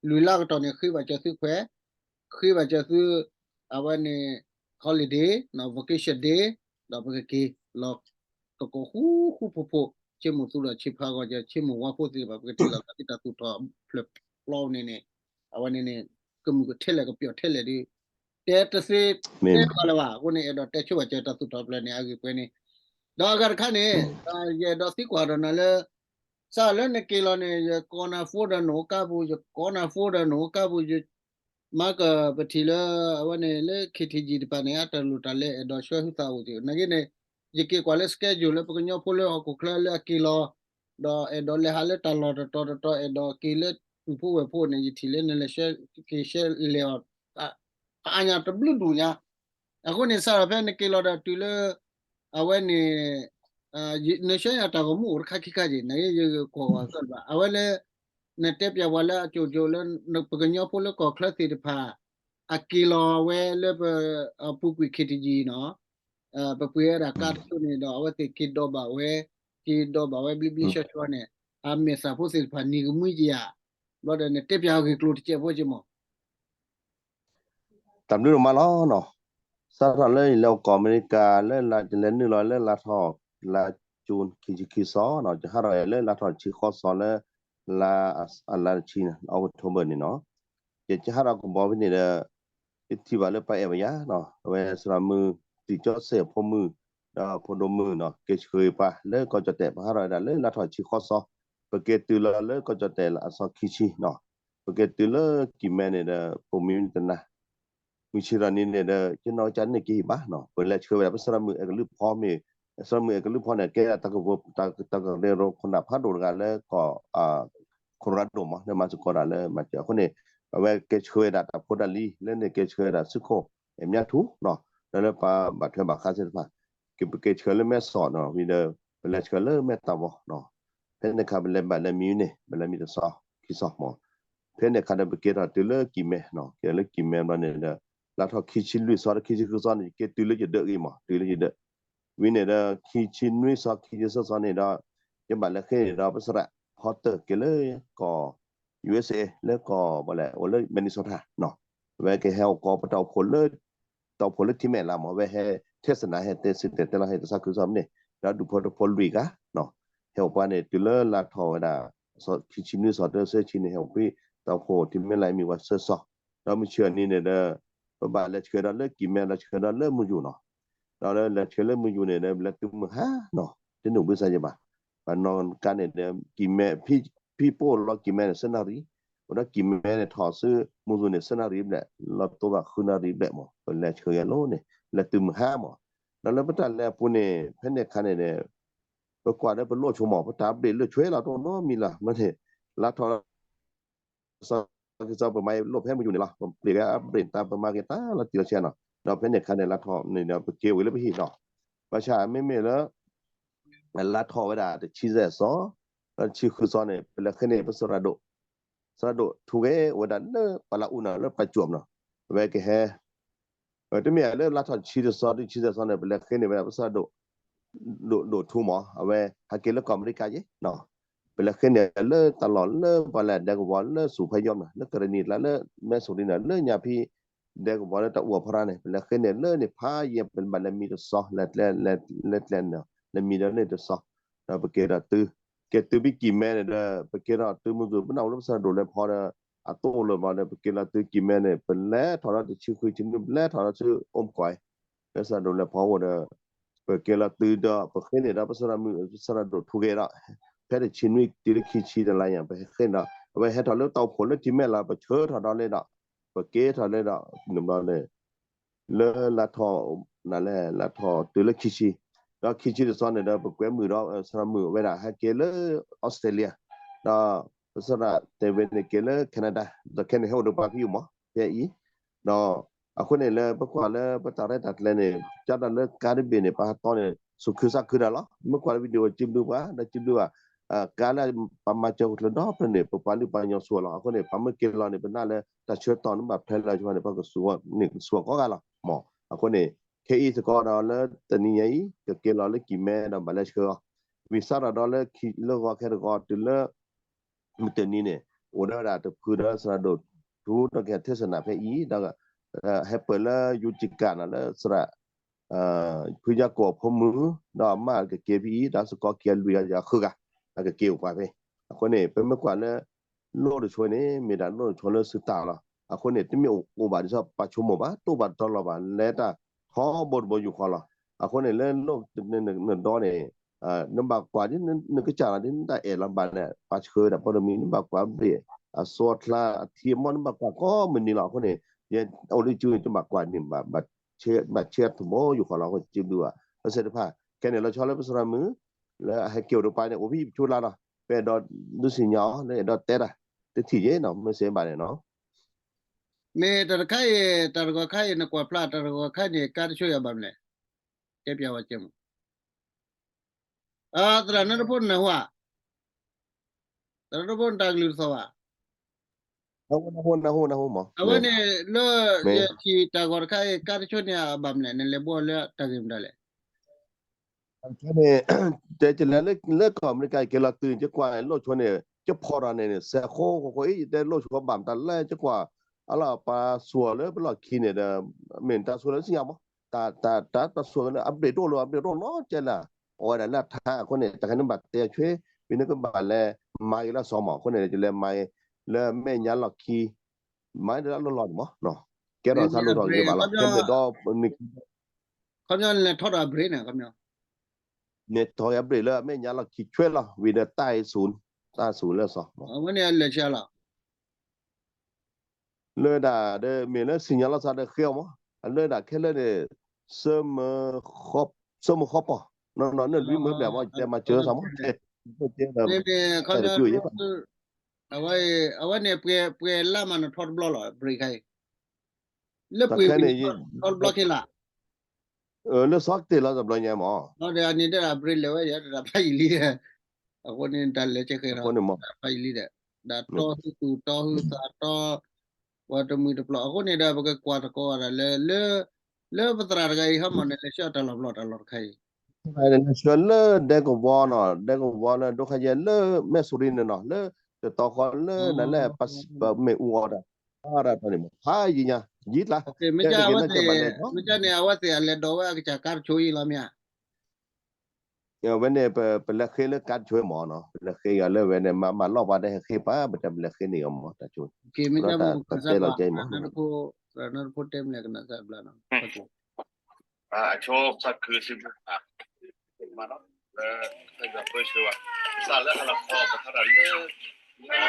လွံၢ်လါကတီၢ်န့ၣ် ဃ့ဘၣ်စၢၤသုခွဲး, ဃ့ဘၣ်စၢၤသု အဝဲန့ၣ် holiday, vacation day, ဒီးပကက့ၤလီၤ ကကိးဃူဃူဖိးဖိး, ဆ့မိၣ်သူဒီးဆ့ဖးဂီၤ ဆ့မိၣ်ဝါဖိသ့ၣ်တဖၣ် ပကထံၣ်လိာ်သးလၢတၢ်သူၣ်ထီၣ်ဖျၢၣ်ပျီန့ၣ်န့ၣ်, အဝဲန့ၣ်န့ၣ် ကမုာ်ကထဲလဲၣ်ကပျီၣ်ထဲလဲၣ်ဒီး တဲတသ့တဲတဘၣ်လၢၤဘၣ်. အဃိန့ၣ် အဲၣ်ဒိးတဲဆိဘၣ်စၢၤတၢ်သူၣ်ထီၣ်ဖျၢၣ်န့ၣ် အဂ့ၢ်ပှဲၤန့ၣ်, ဒီးအဂၤတခါန့ၣ် ယအဲၣ်ဒိးသံကွၢ်ဒီးနၤလၢ စးလၢနက့ၤလီၤန့ၣ် ယကိးနၤ phone ဒီးနအိၣ်ကါပူၤ, ယကိးနၤ phone ဒီးနအိၣ်ကါပူၤ, ယ မၤကပထံၣ်လၢ အဝဲန့ၣ်လၢ KTG တဖၣ်န့ၣ် အတၢ်လိၣ်တၢ်လဲၤအဲၣ်ဒိးဆှၢသုသးအိၣ်က့ၤ, နာ်က့န့ၣ် ယက့ၤကွၢ်လၢ schedule လၢပကညီဖိလၢဟီၣ်ခိၣ်ချၢလၢအက့ၤလီၤ, ဒီးအဲၣ်ဒိးလဲၤဟးလၢတၢ်လီၢ်တတီၤတတီၤ အဲၣ်ဒိးက့ၤလၢပုၢ်ဖိဝဲၢ်ဖိန့ၣ် ယထံၣ်လၢနလဲၤဆှၢက့ၤဆှၢလဲၤအီၤ အါညါတဘျုးဒူၣ်ညါ. အဃိန့ၣ် စးထီၣ်ဖဲနက့ၤလီၤဒီးတုၤလၢ အဝဲန့ၣ် နဆှၢယၤတၢ်ဂီၤမူအိၣ်တခါခံခါက့ၤ နာ်က့ယကွၢ်ဝဲသၢဘၣ် အဝဲလၢ နတဲပျးပှၤလၢအကိၤကိၤလၢ ပကညီဖိလၢကီၢ်ချၢသ့ၣ်တဖၣ် အက့ၤလီၤဝဲလၢပ ပူၤကွံာ် KTG နီၤ, ပပှ့ၤဝဲဒၣ်ကါတစိၢ်န့ၣ်ဒီး အဝဲသ့ၣ်က့ၤဒိးဘၣ်ဝဲ, က့ၤဒိးဘၣ်ဝဲဘျ့ဘျ့ဆှီဆှီန့ၣ် အမဲာ်သၣ်ဖိသ့ၣ်တဖၣ်နံၤကမှံကယၤ, ဘျီဒီးနတဲပျးဂ့ၢ်ကျိၤတစဲးဖိက့ၤမး တၢ်ဘျုးဒိၣ်မးလီၤနီၤ. စးထီၣ်လၢယလဲၤအိၣ်ကီၢ်အမဲရကၤ လၢယလဲၤနုာ်လီၤလၢလါထီၣ် လါကၠူၣ် ခံဆံခံသီနီၤ, ယဟးထီၣ်လၢလါထီၣ်တဆံဃိးသီလၢ လါ အလါတဆံ October န့ၣ်နီၤ, ယကဟးထီၣ်ကဘီဖဲန့ၣ်ဒီး ယထံၣ်ဘၣ်လၢပှၤအဲၣ်ဘၣ်ယၤနီၤ, အဝဲသရၣ်မုၣ် တံၢ်ကၠီစဲၣ်ဖိမုၣ် ဒီးဖိဒိၣ်မုၣ်နီၤ က့ၤဆှၢပှၤလၢကီၢ်ကၠီၣ်တဲၣ် ပဟးထီၣ်ဝဲဒၣ်လၢလါထီၣ်တဆံဃိးသီ, ပက့ၤတုၤလီၤလၢကီၢ်ကၠီၣ်တဲၣ်လၢအသီခံဆံနီၤ, ပက့ၤတုၤလၢကံၢ်မဲန့ၣ်ဒီး ပိာ်မုၣ်တနၤ မုၢ်ဆ့ၣ်ထီၣ်နံၤန့ၣ်ဒီး ယနီၢ်ကစၢ်န့ၣ်က့ၤဟံၣ်ဘါနီၤ, ပလဲၤဆှၢဝဲဒၣ်ပသရၣ်မုၣ်အဲၣ်ကလုၢ်ဖီမ့ၢ် သရၣ်မုၣ်အဲၣ်ကလုၢ်ဖီန့ၣ် ကဲဒၣ်တၢ်ကရၢကရိခိၣ်နၢ်ဖးဒိၣ်တဂၤလၢကီၢ် Colorado မး လၢမၤစ့ၢ်ကီးဒၣ်လၢမၤစၢၤအဃိန့ၣ် အဝဲကဲဆှၢဝဲဒၣ်တၢ်ဖိတၢ်လံၤ လၢန့ၣ်ကဲဆှၢဝဲဒၣ်စုခိၣ် အဲၣ်မၠါထူနီၤ, ဒီးလၢပှၤဘၣ်ထွဲဘၣ်ဃးသ့ၣ်တဖၣ် ကပကဲဆှၢလၢမဲၢ်ဆီးနီၤ, ဝံၤဒီး ပလဲၤဆှၢလၢမဲၢ်တၢ်ဝီနီၤ, ဖဲန့ၣ်အခါပလဲၤဘၣ်လၢမံၤန့ၣ် ပလဲၤမံၤတဆီခံဆီမး ဖဲန့ၣ်အခါဒီး ပကဲထီၣ်တုၤလၢကံၢ်မဲနီၤ, ကဲလၢကံၢ်မဲဘျီန့ၣ်ဒီး လါထီၣ်ခံဆံလွံၢ်သီဒီးခံဆံဃုသီန့ၣ် ယက့ၤတုၤလၢယဒၢးဂ့ၤမး တုၤလၢယဒၢး, ဝံၤန့ၣ်ဒီး ခံဆံနွံသီ ခံဆံသၢသီန့ၣ်ဒီး ယဘၣ်လဲၤဃ့န့ၣ်ဒီး ပသရၣ် Porter က့ၤလၢကီၢ် USA လၢကီၢ်ဘၣ်လဲၣ် အိၣ်လၢ Minnesota နီၤ, အဝဲကဟဲအိၣ်ကီးပတၢ်အိၣ်ဖှိၣ်လၢ တၢ်အိၣ်ဖှိၣ်လၢထံမဲာ်လၢမး အဝဲဟဲထဲစနၤ ဟဲတဲစံၣ်တဲၤတဲလီၤ ဟဲတၢ်သးခုကစီၣ်မ့ၢ်န့ၣ် ဒီးဒူၣ်ဖိထၢဖိလွံၢ်ဂၤနီၤ, ဟဲအိၣ်ပှၤန့ၣ် တုၤလၢလါထီၣ်ဝဲဒၣ် ခံဆံနွံသီ တဆၢဆံန့ၣ် ဟဲအိၣ်ဖှိၣ် တၢ်အိၣ်ဖှိၣ်ထံမဲာ်လၢမံၤဝဲသၢသီ, ဒီးမုၢ်ဆ့ၣ်အနံၤန့ၣ်ဒီး ပဘၣ်လဲၤဆှၢဒီးလၢကံၢ်မဲ ဒီးဆှၢဒီးလၢမုၢ်ယူၤနီၤ, ဒီးလၢလဲၤဆှၢလၢမုၢ်ယူၤန့ၣ်ဒီး ပလဲၤတုၤမုၢ်ဟါနီၤ, တနုာ်ဘၣ်ဆၣ်ယဘၣ်, ဘၣ်နီၢ်ကါန့ၣ်ဒီး ကံၢ်မဲ ဖံပိၢ်လီၤကံၢ်မဲန့ၣ် သၢနၣ်ရံၣ်, အိၣ်ဒီးကံၢ်မဲန့ၣ် ထီၣ်ဆူမုၢ်ယူၤန့ၣ် သၢနၣ်ရံၣ်ဘျဲၣ်, လီၤတိၢ်ဘၣ်ဃုနၣ်ရံၣ်ဘျဲၣ်မး ပလဲၤဆှၢဂဲၤလိၤန့ၣ် လဲၤတုၤမုၢ်ဟါမး, ဒီးလၢပတၢ်လဲၤအပူၤန့ၣ် ဖဲန့ၣ်အခါန့ၣ်ဒီး ပကွၢ်လၢပလိၣ်ဆိမး ပတၢ်ဘျ့ၣ်လၢဆွဲလီၤတအိၣ်နီတမံၤလီၤ မ့ၢ်န့ၣ် လါထီၣ် စီၤကစီၤ ပမၤလိၣ်ဖဲမုၢ်ယူၤန့ၣ်လီၤ ပပျ့ၤဝဲအဘျ့ၣ်တၢ် ပမၤက့ၤတၢ်လီၤတံၢ်လီၤဆဲးနီၤ, ဒီးဖဲန့ၣ်အခါန့ၣ် လါထီၣ်န့ၣ်ဒီး ပက့ၤဝံၤလၢပဟံၣ်နီၤ, ဘၣ်ဆၣ်မ့မ့ၢ်လၢ လါထီၣ်ဝဲဒၣ်တဆံယဲၢ်သီ, ဒီးတဆံဃုသီန့ၣ် ပလဲၤဃ့န့ၣ် ပသရၣ်ဒိၣ်, သရၣ်ဒိၣ်ထူဂဲၤအိၣ်ဝဲဒၣ်လၢပှၢ်လၢအူနီၤ လၢပှၢ်ကၠိၣ်နီၤ, အဝဲကဟဲ တမ့ၢ်လၢလါထီၣ်တဆံတသီ တဆံသၢသီန့ၣ် ပလဲၤဃ့န့ၣ်ဝဲဒၣ်ပသရၣ်ဒိၣ်, ဒိၣ်ဒိၣ်ထူမး အဝဲဟဲက့ၤလၢကီၢ်အမဲရကၤယ့ၣ်, ပလဲၤဃ့န့ၣ်လၢတၢ်လီၢ်လၢပှၤလဲၤဒဲကဝီၤလၢစူၢ်ဖဲယီၢ်မး လၢကရ့ၣ်နံၤကျါလၢမဲၣ်စိၤဒံနီၤ လၢညါဖဲ ဒဲကဝီၤလၢတၢ်အိၣ်အဖီရါန့ၣ် ပလဲၤဃ့န့ၣ်လၢန့ၣ်ဖးယံၤ ပဘၣ်လဲၤမံတသီ လဲၤကျဲ လဲၤကျဲန့ၣ် လဲၤမံဒီးန့ၣ်တသီ, ဒီးပက့ၤဒီးတုၤ, က့ၤတုၤဖဲကံၢ်မဲန့ၣ်ဒီး ပက့ၤထီၣ်တုၤမုၢ်ကျိၤ ပနၢ်ဟူလၢပသရၣ်ဒိၣ်လဲၤဖီဒီး အသိၣ်လိာ်ဘျီဒီး ပက့ၤလီၤတုၤကံၢ်မဲန့ၣ် ပလဲၤထီၣ်ဒီးတဆံဃုဆံနွံ ပလဲၤထီၣ်ဒီးဆူအိၣ်မကွၢ် လၢသရၣ်ဒိၣ်လဲၤဖီအိၣ်ဒီး ပက့ၤလီၤတုၤဒီး ပဃ့န့ၣ်ဒီးပသရၣ်မုၣ် သရၣ်ဒိၣ်ထူဂဲၤဒီး ဖဲတဆံနွံတုၤလၢခံဆံတလါညါ ပဟဲဃ့န့ၣ်ဒီး အဝဲဟဲထီၣ်လၢတၢ်အိၣ်ဖှိၣ်လၢကံၢ်မဲလီၤ ပဆၢထီၣ်ဒီးလဲၣ်ဒီး ပက့ၤထီၣ်လဲၣ်ဒီး န့ၣ်ဘျီန့ၣ် လၢလါထီၣ် နလဲၣ် လါထီၣ်တုၤလၢခံဆံ, ဒီးခံဆံတသီန့ၣ်ဒီး ပကွဲမုာ်ဒီးသရၣ်မုၣ်ဝဲဒၣ် ဟဲက့ၤလၢအီစထြ့လယါ, ဒီးပသရၣ်တဲဝဲန့ၣ်က့ၤလၢ Canada ဒီးခဲန့ၣ်ဟဲအိၣ်ဒီးပှၤဖဲအံၤမး ဖဲအံၤ, ဒီးအဃိန့ၣ်လၢပကွၢ်လၢပတၢ်ရဲၣ်တၢ်ကျဲၤန့ၣ် ကၢ်တၢ်လၢကါတဘ့ၣ်န့ၣ် ပဟးတီန့ၣ် သူၣ်ခုသးခုတၢ်လီၤ. မ့ၢ်ကွၢ်လၢ video စံးဘျုးပှၤ ဒီးစံးဘျုးဘၣ် ကါလၢပှၤမၤစၢၤကချုးဒီဖျၢၣ်န့ၣ် ပပှၤလုၢ်ပှၤကညီသူအီၤလီၤ. အဃိန့ၣ် ပှၤမ့ၢ်က့ၤလီၤန့ၣ် ပနာ်လၢတၢ်ဆၢကတီၢ်န့ၣ်ဘၣ်ဖျဲးလီၤ န့ၣ် ပှၤကသူန့ၣ် ကသူအီၤကိးဂၤလီၤ. မ့ၢ်အဃိန့ၣ် ခဲအံၤသကိးဒီးလၢတနံၤညါအံၤ ကက့ၤလီၤလၢကံၢ်မဲဒီးဘၣ်လဲၤဆှၢအီၤ ဝံၤစးထီၣ်ဒီးလၢခံလၢဂီၤခဲတဂီၤတုၤလၢ မုၢ်တနံၤန့ၣ် အိၣ်ဒီးဝဲဒၣ်တဖုဒီးသရၣ်ဒိၣ်ထူ ဒီးကဟဲထၢၣ်စနၣ်ဖဲအံၤ ဒီး ဟဲပၢၢ်လၢယူကကးနီၤ လၢသရၣ် ဖုယါကိာ်အဖိမုၣ် ဒီးအမါကက့ၤဖဲအံၤ ဒီးစ့ၢ်ကီးက့ၤအလွံၢ်အဃုဂၤ အကက့ၤအိၣ်ပှၤဖဲ အဃိန့ၣ် ပမ့ၢ်ကွၢ်လၢ လိၣ်တဆိန့ၣ် မ့ၢ်ဒၣ်လိၣ်တဆိလၢသုတၢ်လီၤ. အဃိန့ၣ် တမ့ၢ်အိၣ်ဘၣ်ဒ်သိးပှၤဆိကမိၣ်ဘၣ် တအိၣ်ဘၣ်တတီလီၤဘၣ် လဲၤတၢ်ထီဘိတဘိယူၢ်ဃီလီၤ. အဃိန့ၣ်လၢလိၣ်နဒီန့ၣ် နဘၣ်ကွၢ်ဒ်နကစၢ်လီၤ ဒ်နတၢ်အဲၣ်လီၤဘၣ်န့ၣ် ပှၤဆှၢဝဲဒၣ်ပိတမံၤ နဘၣ်ကွၢ်ဘ့ၣ် အစိအချါ အထံအမီၢ် နဘၣ်ကွၢ်ကိးမုၢ်နံၤလီၤ. အဃိန့ၣ် ယအိၣ်လၢစုန့ၣ် တဘၣ်ကွၢ်န့ၣ် ဘၣ်ဆှၢထီၣ်ဘိယူၢ်ဃီလီၤ. အဃိစံးဘျုးဘၣ် အဆၢတဖၣ် ခဲန့ၣ်လီၤဆီလၢပသရၣ်မုၣ် လၢအဟဲက့ၤအိၣ်ဒီးပှၤန့ၣ် အိၣ်ဖဲအံၤပဆိလါလီၤ. ပအဲၣ်ဒိးဒုးသ့ၣ်ညါအီၤ လၢအဲၣ်ဒိးတဲတၢ် တထံၣ်ယဲနီၤ မ့ၢ်စ့ဘၣ်န့ၣ်နီၤ မ့ၢ်တၢ်တခါအံၤ တၢ်တဂီၤခါအံၤ နကွၢ်ဖျါ တၢ်တဂီၤခါန့ၣ် ကါတဆိအံၤအဘၣ်မနုၤလဲၣ် တဲပျးဝဲကဲမး သရၣ်နၢတဖိနၢ်ဟူဧါ သရၣ်နၢတဖိနတၢ်ကလုၢ်တသီၣ်ဘၣ် အဝဲန့ၣ်လၢ ယထံၣ်တၢ်ဂီၤတခါအံၤ ကါတဆိန့ၣ်အဘၣ်မနုၤလဲၣ် နလဲၤဘှီလၢတၢ်ဂ့ၢ်မတၤလဲၣ် န့ၣ် တဲကလဲၤလၢကီၢ်အမဲရကၤ က့ၤလီၤတုၤ ကကွၢ်လိၣ်ဆိန့ၣ် ကဖီၣ်ထီၣ်န့ၣ်န့ၣ် စဲးဃိဃိဃိအံၤ ယတဲလိၣ်ဆိဘၣ်မတၤလဲၣ် ကကွၢ် အလီၤပှၤသူၣ်အီၤလၢပလီၢ်ခံန့ၣ်ဒီး မ့ၢ်တၢ်သူၣ်လၢသ့ၣ်ညါမး တၢ်တၢ်တၢ်သူၣ်လၢ update တအိၣ်လၢ update တအိၣ်နီတစဲးလၢ အဝဲဒၣ်လၢအထါအဃိန့ၣ် တၢ်ခဲန့ၣ်ဘၣ်တဲဆွဲ ဝံၤန့ၣ်ကဘၣ်လဲၤမၤက့ၤလၢအစီမး အဃိန့ၣ် ကလဲၤမၤက့ၤ လၢမဲာ်ညါလီၢ်ခံ မၤဒၣ်လၢလီၢ်န့ၣ်မး ကဲထီၣ်ဆါလိၣ်ထီၣ်က့ၤဘၣ်လီၤ ကဲမ့ၢ်ဒီး ခီပညီလဲၤထီၣ်ဒီးအဘြ့းန့ၣ် ခီပညီ န့ၣ်ထီၣ်အဘြ့းလၢအမဲာ်ညါလီၢ်ခံဆွဲလီၤ ဝံၤဒီးတၢ်အံၤဆူၣ် တၢ်ဆူၣ်လၢအစီ အဝဲန့ၣ်အလဲၤဆါလီၤ လၢဒၣ်ဒီးမ့ၢ်လၢစံၣ်ညီၣ်လီၤသးဒီးဃ့အီၤမး အလၢဒၣ်ခဲလၢာ်န့ၣ် ဆၢမုၢ်ဃီပီၢ် နီၢ်နီၢ်န့ၣ်လွံၢ်မၢဘျဲၣ်မး ယတဲမၤစၢၤသးမး တဲ တဲ မ့မ့ၢ်ခီပညီ အဝဲ အဝဲန့ၣ်ပှဲၤ ပှဲၤလါမးနထီတဘျီလီၤ ဘြ့းခါအံၤ လၢပှ့ၤဝံၤန့ၣ် ထီတဘျီခဲလၢာ် လၢစီကတ့ၢ်လီၤတဘျီညါမး ဒီးအန့ၣ်တဲဒၣ်ဘြ့းလဲၤဝဲယဲတဒၣ်ဖးယံာ်လံဒီး အဃိန့ၣ် တၢ်လဲၤကဲဃဲဒီး ဖးယံာ်လံဒီး ဒ်တီဟုသူၣ်တီဟုသးတီ ပှၤတမှံၤတပျီၤ အဃိန့ၣ်ဒီး ပကကွၢ်သကိးဝဲဒၣ်လၢ လၢ လၢပသရၣ်တဂၤအံၤ ဟဲမးန့ၣ် လဲၤဆှၢတၢ်လီၢ်ဘျီတၢ်လီၢ်တခါအံၤ လဲၤဆှၢလၢဒဲကဝီၤနီၤ ဒဲကဝီၤလၢဒိခါယဲလၢမဲၣ်စူရံန့ၣ်နီၤ လၢတတီၤဃီလၢနလဲၣ် ပမ့ၢ်အူအီၤတၢ် အါတၢ်တီၤန့ၣ်မး ဖးယံာ်ညါ ယံာ်ကျါ မ့ၢ်ကန့ၣ် အဝဲသ့ၣ်အလဲၤဒိးဝဲအကစၢ်ကါတဆိအံၤလီၤမ့ၢ်ဧါ ဝဲန့ၣ် ပလဲၤဃ့လၢကါတဆိမးနီၤ ပလဲၤဃ့ဂၤလၢဝဲန့ၣ် မၤမၤလီၢ်ပှၤတဟဲဃ့ပှၤ ပတပလဲၤဃ့န့ၣ်ဂီမး တၢ်ဆိ ကဲမ့ၢ်ကၢ်မ့ၢ်ကစၢ်ဘၣ် နၢတဖိတဲမလဲၣ်ကနၣ်စၢ်ဘျါနီၤ အဆိပၢ်ခုစံးဘျုး မးနီၤ လၢ ပၢဆှၢဝဲ စးလၢဟါလီၤခီပထီၣ်တၢ်လၢ မုၢ်တ့ၢ်ခံ ဟဲက့ၤမဲ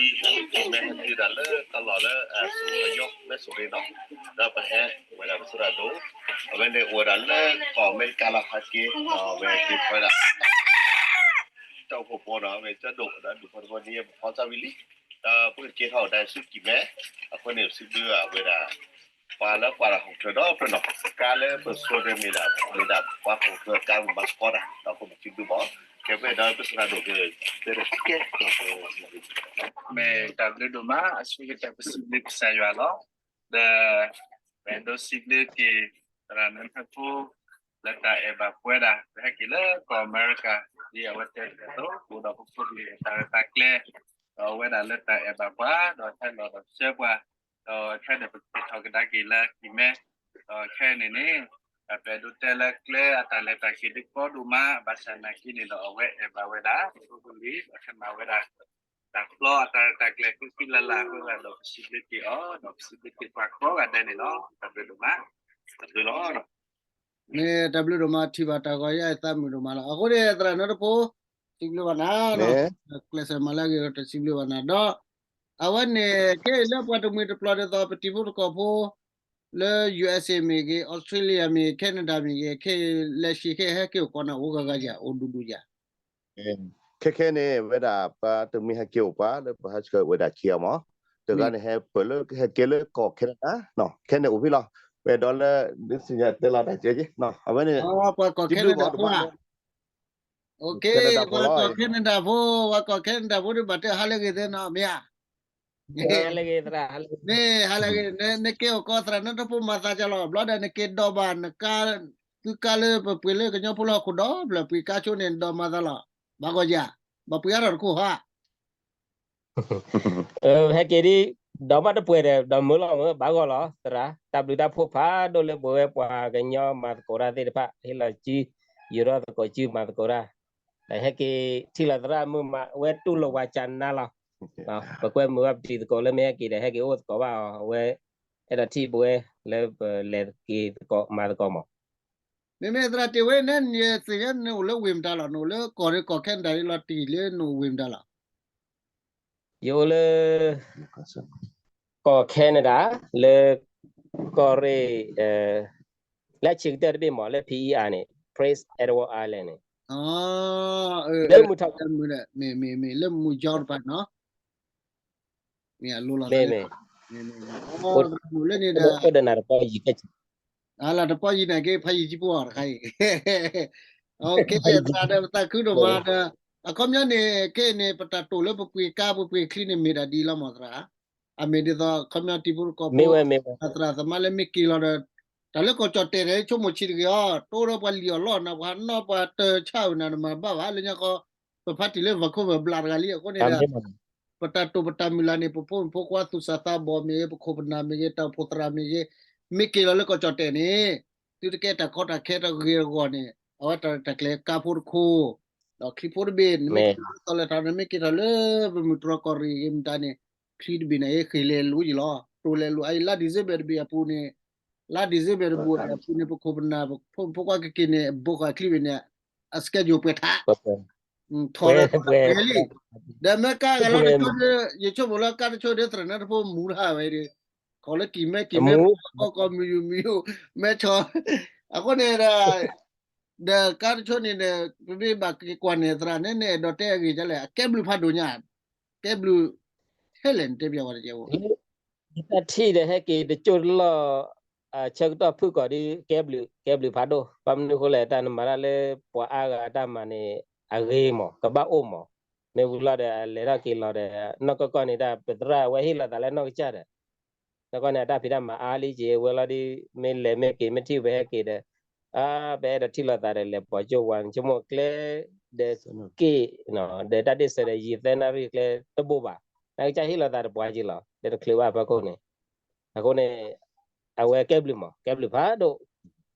ဟဲက့ၤတၢ်လၢတၢ်လီၢ်လၢ အယီၢ်မဲၣ်စူရ့နီၤ ဒီးပဟဲဝဲဒၣ်ပသရၣ်ဒိၣ် အဝဲန့ၣ်အိၣ်ဝဲဒၣ်လၢကီၢ်အမဲရကၤလီၤဖးက့ၤ ဒီးအဝဲက့ၤဖီဝဲဒၣ် တၢ်အိၣ်ဖှိၣ်ဖိနီၤ အဝဲကၠီဒိၣ်ဒီးဒူၣ်ဖိတဘိန့ၣ် ပဖီသးဝံၤလံ ဒီးပကက့ၤထီၣ်ဝဲဒၣ်ဆူကံၢ်မဲ အဃိန့ၣ် ပစံးဘျုးအဝဲဒၣ် ပှၤလၢကွၢ်တၢ်ဟီၣ်ခိၣ်ချၢဒီဖျၢၣ်နီၤ ကါလၢပစိၤတမ့ၢ်ဒၣ် မ့ၢ်ဒၣ်ပှၤဟီၣ်ခိၣ်ချၢကါမ့ၢ်ဘၣ်စကီတၢ် ဒီးပမ့ၢ်စံးဘျုးဘၣ် ကဲဝဲဒီးပစရၣ်ဒိၣ်ကတဲတကဲ မ့ၢ်တၢ်ဘျုးဒိၣ်မး အဆိကတၢၢ်ပစံးဘျုးကစၢ်ယွၤလီၤ. ဒီး ပအဲၣ်ဒိးစံးဘျုးက့ၤ သရၣ်နၢဖၢဖိ လၢတၢ်အဲၣ်ဘၣ်ပှၤဒၣ် ပဟဲက့ၤလၢကီၢ်အမဲရကၤ ဒ်အဝဲတဲတၢ်အသိး အိၣ်ဒီးပဖိပလံၤတၢ်ရဲၣ်တၢ်ကျဲၤ ဒီးအဝဲဒၣ်လၢတၢ်အဲၣ်ဘၣ်ပှၤ ဒီးဟဲလီၤဒီးဆှၢပှၤ ဒီးခဲန့ၣ်ပက့ၤထီၣ်ကဒါက့ၤလၢကံၢ်မဲ ဒီးခဲန့ၣ်န့ၣ် ပအဲၣ်ဒိးတဲလၢကျဲအတၢ်လဲၤတၢ်က့ၤဒ်ကီဒိၣ်မး ဘၣ်ဆၣ်နာ်က့န့ၣ်ဒီးအဝဲအဲၣ်ဘၣ်ဝဲဒၣ် ပဖိပလံၤ ဒီးဟဲမၤဝဲဒၣ် တၢ်ဖျီအတၢ်ရဲၣ်တၢ်ကျဲၤဃံဃံလၤလၤအဃိသတးဒီး ပစံးဘျုးက့ၤအီၤ ဒီးပစံးဘျုးက့ၤပှၤကိးဂၤဒဲးန့ၣ်လီၤ. တၢ်ဘျုးဒိၣ်မး တၢ်ဘျုးလီၤ. မ့ၢ်တၢ်ဘျုးဒိၣ်မး ထံၣ်ဘၣ်တၢ်ဂီၤယါအံၤသးမုာ်ဒိၣ်မးလီၤ. အဃိန့ၣ် သရၣ်နၢတဖိ စံးဘျုးဘၣ်နၤနီၤ ကျဲးစၢးမၤလၢအဂ့ၤဒီးတစံးဘျုးဘၣ်နၤဒီး အဝဲန့ၣ် ခဲအံၤလၢပှၤတမှံၤတပျီၤဒ်သိး ပတံၤဖိသကိးဖိ လၢ ယူအက်စ့မ့ၢ်ဂ့ၤ အီစထြ့လယါမ့ၢ်ဂ့ၤ Canada မ့ၢ်ဂ့ၤ ခဲအံၤ လၢၡံခဲအံၤဟဲက့ၤအိၣ်ကိးနၤအိၣ်ဂၤဂၤယၤ အိၣ်ဒူဒူယၤ ခဲခဲန့ၣ် ဝဲဒၣ် ပှၤတမှံၤဟဲက့ၤအိၣ်ပှၤလၢပဟဲဆှၢဝဲဒၣ်ခံဂၤမး, တဂၤန့ၣ်ဟဲပၢၢ်လၢဟဲက့ၤလၢကီၢ် Canada, ခဲန့ၣ်အိၣ်ဖဲလီၤ, ဝဲဒီးလၢ ဒုးသ့ၣ်ညါတဲလီၤတၢ်ကဲက့ၤ, အဝဲန့ၣ် ပှၤကီၢ် Canada ဖိဧါ, ပှၤကီၢ် Canada ဖိ, ပှၤကီၢ် Canada ဖိဒီးဘၣ်တဲဟါလၢအဂ့ၤသ့နီၤ မ့ၢ်ဧါ မ့ၢ်ဟါလၢအဂ့ၤ, နက့ၤအိၣ်ကီးသရၣ်နၢတဖိမၤသးကလီၤ, ဘျီဒီးနက့ၤဒိးဘၣ်နကါ, သုကါလၢပပှ့ၤလၢကညီဖိလၢဟီၣ်ခိၣ်ဒီဖျၢၣ် ပှ့ၤကါဆိန့ၣ် နဒိးမၤသးလီၤ, ဘၣ်ဂီၢ်ယၤ, ဘၣ်ပှ့ၤအါထီၣ်တခိၣ်ဟါ, ဟဲက့ၤဒ်, ဒီးမ့ၢ်တပှဲၤဒီး ဒီးမုာ်လီၤမုာ် ဘၣ်ဂီၢ်လီၤ သရၣ်, တၢ်ဘျုးတၢ်ဖှိၣ်ဖးဒိၣ်လၢပဝဲပှၤကညီမၤသကိးတၢ်သ့ၣ်တဖၣ် ဟ့ၣ်လီၤစု, ယူၤထီၣ်သကိးစုမၤသကိးတၢ်, ဒီးဟဲက့ၤထံၣ်လီၤသရၣ်မုၣ်မး အဝဲတူၢ်လိာ်ဝဲကနါလီၤ, ပကွဲမုာ်ဘၣ်ပတံၤသကိးလၢမ့ၢ်ဟဲက့ၤဒီး ဟဲက့ၤအိၣ်သကိးဘၣ်အီၤ အဝဲ အဲၣ်ဒိးထံၣ်ပဝဲ လၢပလဲၤက့ၤသကိးမၤသကိးမး မ့မ့ၢ်သရၣ်တ့ၢ်ဝဲန့ၣ် ယသ့ၣ်ညါနအိၣ်လၢဝ့ၢ်မတၤလီၤ, နအိၣ်လၢကီၢ်ရ့ၣ်ကီၢ် Canada လီၤတံၢ်လၢနအိၣ်ဝ့ၢ်မတၤလီၤ, ယအိၣ်လၢ ကီၢ် Canada လၢ ကီၢ်ရ့ၣ် လၢအဆံးကတၢၢ်တဘ့ၣ်မး လၢ P E R န့ၣ် Prince Edward Island န့ၣ်, လၢမုၢ်ထီၣ် မ့ၢ်မ့ၢ်မ့ၢ် လၢမုၢ်ကၠီတပၤနီၤ မ့ၢ်အလိၤလီၤ, မ့ၢ်မ့ၢ်, အိၣ်ဒီးနၤတပီၢ်ယံၤ, အလၢတပီၢ်ယံၤန့ၣ်က့ ဖးယံၤကံဖိအီၤတခါအံၤ, သရၣ်ဒီးပသးခုဒိၣ်မးဒီး, အခီပညီန့ၣ် ခဲအံၤန့ၣ် ပတၢ်တိာ်လၢပပှ့ၤကါပပှ့ၤချံန့ၣ်မ့ၢ်ဒၣ်ဒ်လီၤမးသရၣ်, အမ့ၢ်ဒ်သိး အခီပညီတံၤဖိသကိးဖိ, သရၣ်သမါလၢမ့ၢ်က့ၤလီၤဒီး, တၢ်လၢကီၢ်ကၠီၣ်တဲာ်န့ၣ် ဆိကမိၣ်ဆံးတဂ့ၤအီၤ တိၢ်ဒီးပှၤလံၣ်အီၤလီၢ်နၤ ပှၤနီၣ်ပှၤတၢ်ဆါအုၣ်နၤ နမၤဘၣ်ဘၣ်လၢညါဃီ, ပဖါတံၢ်လၢ Vancouver ဘျးတဂၤလံ အဃိန့ၣ်ဒီး ပတၢ်တိာ်ပတၢ်မုၢ်လၢ်န့ၣ် ပဖိမုၣ်ဖိခွါသူၣ်စၢ်သးဘီၣ်မ့ၢ်ဂ့ၤ ပခိၣ်ပနၢ်မ့ၢ်ဂ့ၤ တၢ်အိၣ်ဖှိၣ်သရၣ်မ့ၢ်ဂ့ၤ, မ့ၢ်က့ၤလီၤလၢကီၢ်ကၠီၣ်တဲာ်န့ၣ်, သုတကဲတၢ်ကီတၢ်ခဲတဂ့ၤတဂီၢ်န့ၣ် အဝဲတၢ်ရဲၣ်တၢ်ကျဲၤကါဖိတခိၣ်, ဒီးချံဖိတဘ့ၣ် နမ့ၢ်က့ၤလီၤလၢတီၤလဲၣ်ထီၣ် နမ့ၢ်က့ၤထီၣ်လၢပမုၢ်တြီၢ်ကီၢ်ရ့ၣ်ဂ့ၤမတၤန့ၣ်, ချံတဘ့ၣ်န့ၣ် ဃ့ၢ်လဲၤလိၤယံၤလီၤ တိၢ်လဲၤလိၤအအံၤ လါ December တဘ့ၣ်အပူၤန့ၣ်, လါ December တဘ့ၣ်အပူၤန့ၣ် ပခိၣ်ပနၢ် ပဖိမုၣ်ဖိခွါကက့ၤန့ၣ် ဘိးဃာ်ချံဘ့ၣ်န့ၣ်, အ schedule ပှဲၤထး ထီၣ်လီၤပှဲၤလံ, ဒီးမ့ၢ်ကါဂၤလီၤတဆိဒီး ယဆိကမိၣ်လၢကါတဆိဒီး သရၣ်နၢတဖိမူၤထီၣ်ဝဲဒီး, ခီလၢကံၢ်မဲကံၢ်မဲ ကီၢ်မုၢ်ယူၢ်မုၢ်ယူၢ် မဲဆီ, အဃိန့ၣ်ဒီး, ဒီးကါတဆိန့ၣ်ဒီး ပမ့ၢ်ဘၣ်က့ၤကွၢ်န့ၣ် သရၣ်န့ၣ် နအဲၣ်ဒိးတဲအဂ့ၢ်ဒ်လဲၣ် အကဲဘျုးဖးဒိၣ်ညါ, ကဲဘျုး, ထဲလဲၣ်နတဲပျးဝဲတကဲးဖိ တၢ်ထံၣ်ဒီးဟဲက့ၤတကၠိၢ်တလီၢ်, ဆၢကတီၢ်ဖုၣ်ကိာ်ဒီး ကဲဘျုး ကဲဘျုးဖးဒိၣ် ဘၣ်မနုၤအဃိလဲၣ် တၢ်နမၤတၢ်လၢပှၤအါဂၤအတၢ်မၤန့ၣ် အဂ့ၤမး ကဘၣ်အိၣ်မး, မ့ၢ်ဝံၤလီၤဒီး အလဲၤထီၣ်က့ၤလီၤဒီး နီၢ်ကီၢ်ကီၢ်န့ၣ် တၢ်ပသရၣ်ဝဲဟ့ၣ်လီၤသးလၢနီၢ်ကစၢ်ဒီး နီၢ်ကီၢ်န့ၣ် အတၢ်ဖံးတၢ်မၤအါလံက့ၤဝဲလီၤဒီး မ့ၢ်လဲၤမ့ၢ်က့ၤမ့ၢ်ထံၣ်ဝဲဟဲက့ၤဒီး, အါ ပအဲၣ်ဒိးထံၣ်လိာ်သးဒီးလဲၤပိာ်ကၠိဝါ ဆိကမိၣ်ကျဲ ဒီးက့ၣ်, ဒီးတၢ်ဒ့ၣ်စၢၤဒီးယံာ်သၢနၣ်ရံၣ်ကျဲ တဘိးဘၣ်, နကစၢ်ဟ့ၣ်လီၤသးတပှၤက့ၤလီၤ ဒီးတချုးဘၣ်ဖဲခိၣ်န့ၣ်, အဃိန့ၣ်, အဝဲကဲဘျုးမး ကဲဘျုးဖးဒိၣ်,